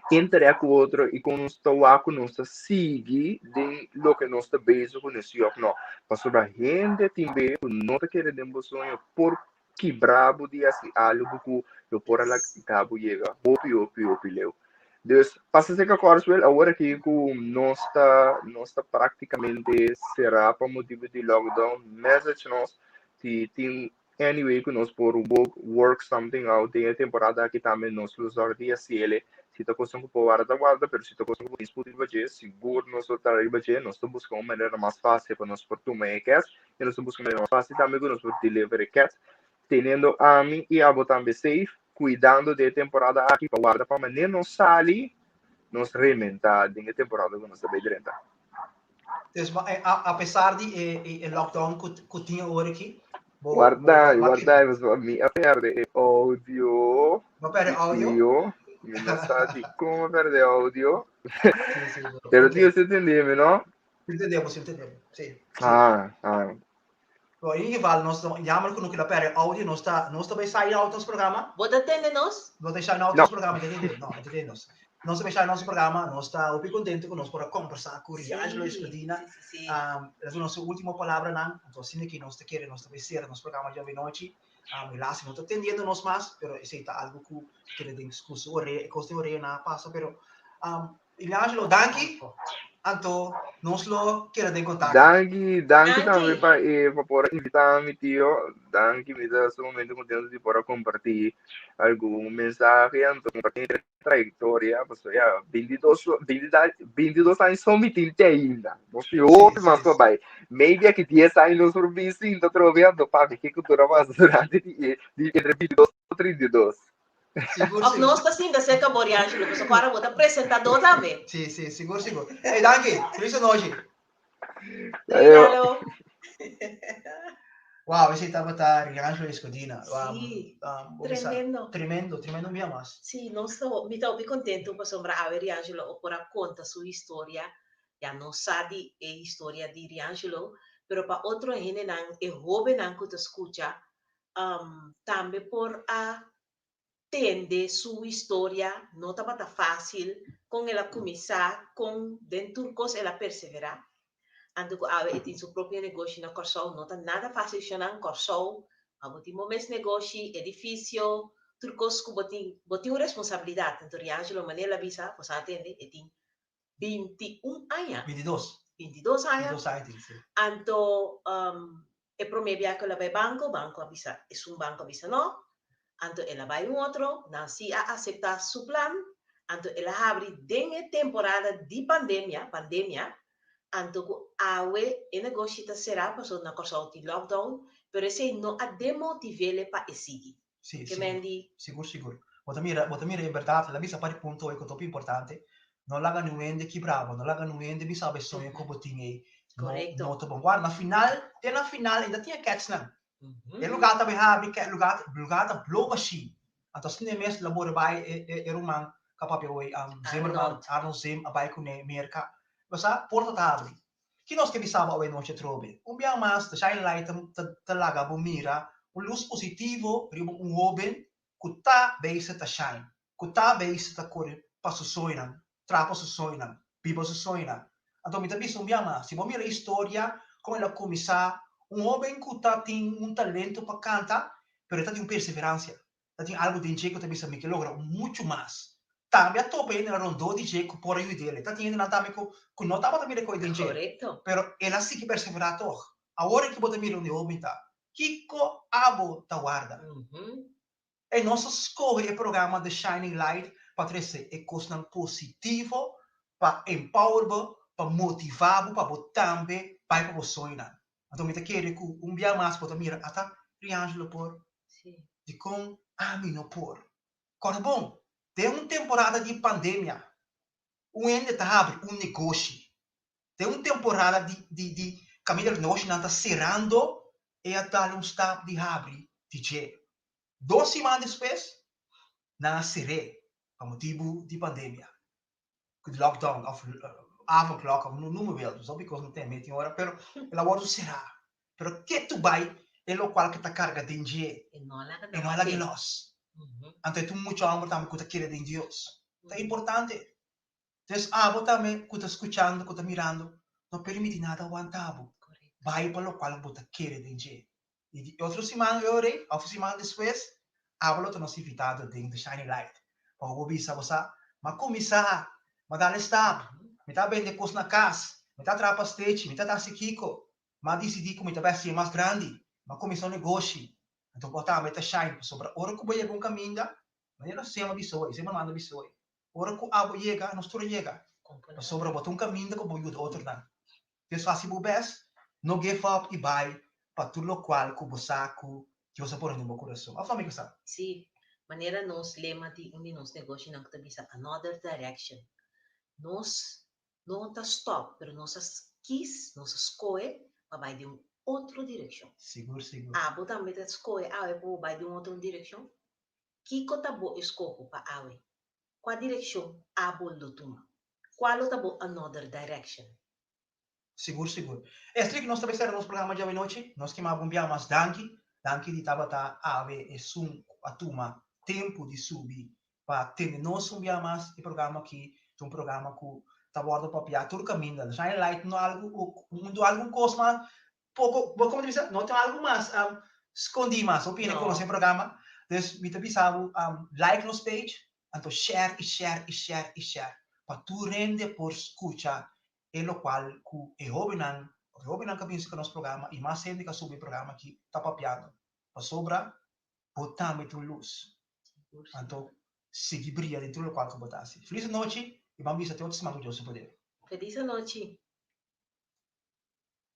interact ku otro i kon nos ta wak ku nos ta sigui den loke nos ta bezig ku sí òf no. Pasobra hende tin be ku no ta kere den bo soño por kibra bo di hasi algu ku lo por a laga bo yega hopi hopi hopi leu. Dus pasa serka Corswell awor aki ku nos ta nos ta praktikamente será pa motibu di lockdown message nos si tin Anyway ku nos por work something out den e temporada aki tambe nos lo zorg di hasiele. Si ta kosnan ku por warda warda pero si ta kosnan ku por disputa riba dje sigur nos lo traha riba dje. Nos ta buska un manera mas fácil pa nos por tuma e kès i nos ta buska un manera mas fácil tambe ku nos por deliver e kès teniendo ami i abo tambe safe kuidando den e temporada aki pa warda pa manera nos sali nos rementá den e temporada ku nos ta bai drenta. Dus ma eh, a, a pesar di e, e, e lockdown ku, ku tin awor aki, bo, bo, Guarda, bo, guarda, mi a perde e audio. bo perde audio? Video. Mi no sa di kon a pèrdè audio. Sí, sí, no. Pero tio, si entendé mi, no? Entendemos, entendemos. Sí. sí. Ah, ah. Bom, in ieder geval, nos, jammer ku no kila perde audio, nos ta, nos ta bij sign out ons programma. Bo ta tende nos? Nos ta sign out No. ons programma, entende? No, entende nos. Nos ta bij sign out ons programma, nos ta hopi contento ku nos por a conversa ku Riangelo Escudina. Sí, sí, sí. Um, dat is último palabra nan. Anto asina ki nos ta kere, nos ta bij cera nos programma djawe nochi. Um, helaas, no ta tendiendo nos mas, pero esei ta algo ku kere den ku su orea, e kos den orea na pasa, pero um, Riangelo, danki. Anto nos lo keda den kontakto. Danki, danki Danki. tambe pa, eh, pa por invitá mi tio. Danki, mi ta sumamente contento di por a compartí algun mensahe, anto compartí mi trayectoria. Pasobra ya, 22, 22, 22 años so mi tin te ainda. Nos tin Sí, hopi sí, mas pa sí. bai. Maybe aki 10 años nos por bin sinta atrobe, anto papi, ke cultura pasa durante di, eh, di entre 22 y 32. Sigur, Of sigur. nos ta sinta cerca bo, Riangelo, pasobra ahora bo ta presentador tambe. Sí, sí, sigur, sigur. Hey, danki. Feliz nochi. Doei, Ayo. Lalo. Wow, esei tabata Riangelo Escudina. Wow, Sí, bo bisa, tremendo. tremendo, tremendo un bia mas. Sí, nos ta, mi ta hopi contento pasobra awe Riangelo o por a conta su historia. Ya nos sa di e historia di Riangelo, pero pa otro hendenan, e hobennan cu ta scucha, tambe por a tende su historia, no tabata fácil con el a cuminsa, con den tur cos el a persevera. Anto cu awe e tin su propio negoshi na Corsou, no ta nada fácil shonan, Corsou, pa bo tin bo mes negoshi, edificio, tur cos cu bo tin, bo tin un responsabilidad. Anto Riangelo manera el a bisa, bo sa tende, e tin 21 aña. 22. 22 aña. 22 aña tin, sí. Anto, e prome bia ku el a bai banko, banko a bisa, esun banko a bisa no. Anto el a bai un otro, nan si a aseptá su plan. Anto el a habri den e temporada di pandemia, pandemia, anto ku awe e negoshi ta será pasobra na Kòrsou tin lockdown, pero esei no a demotiv'é pa e sigui. Sí, Ke sigur, men di? sigur, sigur. Bo ta mira, bo ta mira e bèrdat, el a bisa par di punto ei ku ta hopi importante. No laga niun hende kibra bo, no laga niun hende bisa bo e soño ku bo tin ei no, Korekto. no ta bon. Guarda, na final, te na final ainda tin e kètsnan. E lugá ta bai habri, kè lugá, lugá ta blow bashí. Anto asina e mes labor bai e, e, e ruman ku a papia hoy, Zimmerman, Arnold. Arnold Zim a bai kuné Merka. Bo sa, porta ta habri. Ki nos ke bisa bo awe nochi atrobe? Un bia mas, The Shining Light ta, ta, ta laga bo mira un lus positivo riba un hoben ku ta bezig ta shine, ku ta bezig ta kore pa su soñonan, traha pa su soñonan, biba su soñonan. Anto mi ta bisa un bia mas, si bo mira e historia kon el a kuminsá, un hoben ku ta tin un talento pa kanta, pero e ta tin un perseveransia, ta tin algu den dje ku ta bisa mi ke logra muchu mas. Tambe a topa hendenan rondó di dje ku por a yud'el. Ta tin hendenan tambe ku ku no tabata mira koe den dje, Korekto. pero el a sigui perseverá tòg. Awor aki bo ta mira unda e hoben ta. Kiko abo ta warda? E nos a skohe e programa The Shining Light pa trese e kosnan positivo, pa empower bo, pa motivá bo pa bo tambe bai pa bo soñonan. Anto mi ta kere ku un bia mas bo ta mira ata Riangelo por, dikon ami no por? Kòrda bon, den un temporada di pandemia, un hende ta habri un negoshi. Den un temporada di di di kaminda negoshinan ta serando, e a dal un stap di habri di dje. Dos siman despues, nan a ser'é pa motibu di pandemia, ku di lockdown òf avondklok òf no me wèl, so bikos no ten metin ora, pero el a wòrdu será. Pero ketu bai e lokual ku ta karga den dje, E no a laga e no a lag'é lòs. Anto e ta un mucha hòmber tambe ku ta kere den Dios. Ta importante. Entonces abo tambe ku ta skuchando, ku ta mirando, no permití nada wanta bo. Bai pa lokual bo ta kere den dje. I di otro siman e ora ei, òf un siman despues, abo lo ta nos invitado den The Shining Light. Pa bo bisa, bo sa, m'a kuminsá, m'a dal e stap, mi ta bende kos na kas, mi ta traha pastechi, mi ta hasi kiko, m'a disidí ku mi ta bai hasié mas grandi, m'a kuminsá un negoshi. Anto bo tambe ta shine, pasobra ora ku bo yega un kaminda, manera nos sema bisa hoy, sema manda bisa hoy, ora ku abo yega, nos tur a yega, pasobra bo ta un kaminda ku bo yuda otronan. Dios hasi bo best, no give up y bai pa tur locual cu bo sa cu Dios a pone den bo curason. Of no mi casa? Sí, manera nos lema di un di nos negoshinan cu ta bisa Another Direction. Nos no ta stop, pero nos a kies, nos a scohe pa bai den un otro direccion. Sigur, sigur. Abo tambe ta scohe awe pa bo bai den un otro direccion? Kico ta bo escoho pa awe? Kua direkshon abo lo tuma? Kua lo ta bo another direction? Sigur sigur. Estrik nos ta bay sera nos programa djawe nochi. Nos kima bo un bia mas danki. Danki di tabata awe esun ku a tuma tempu di subi pa tene nos un bia mas. E programa aki ta un programa ku ta wordo papia tur kaminda. Nos a highlight no algu un algun kos mas poko bo komo ta bisa no tin algu mas skondí mas. Hopi hende konosé e programa. Dus mi ta bisa bo like nos page anto share i share i share i share pa tur hende por skucha e lokual ku e hóbennan òf e hóbennan ku a binse ku nos programa i mas hende ku a subi e programa aki ta papiando. Pasobra bo tambe ta un lus. Anto sigui bria den tur lokual ku bo ta hasi. Felis anochi i ban bisa te otro siman ku Dios su poder. Felis anochi.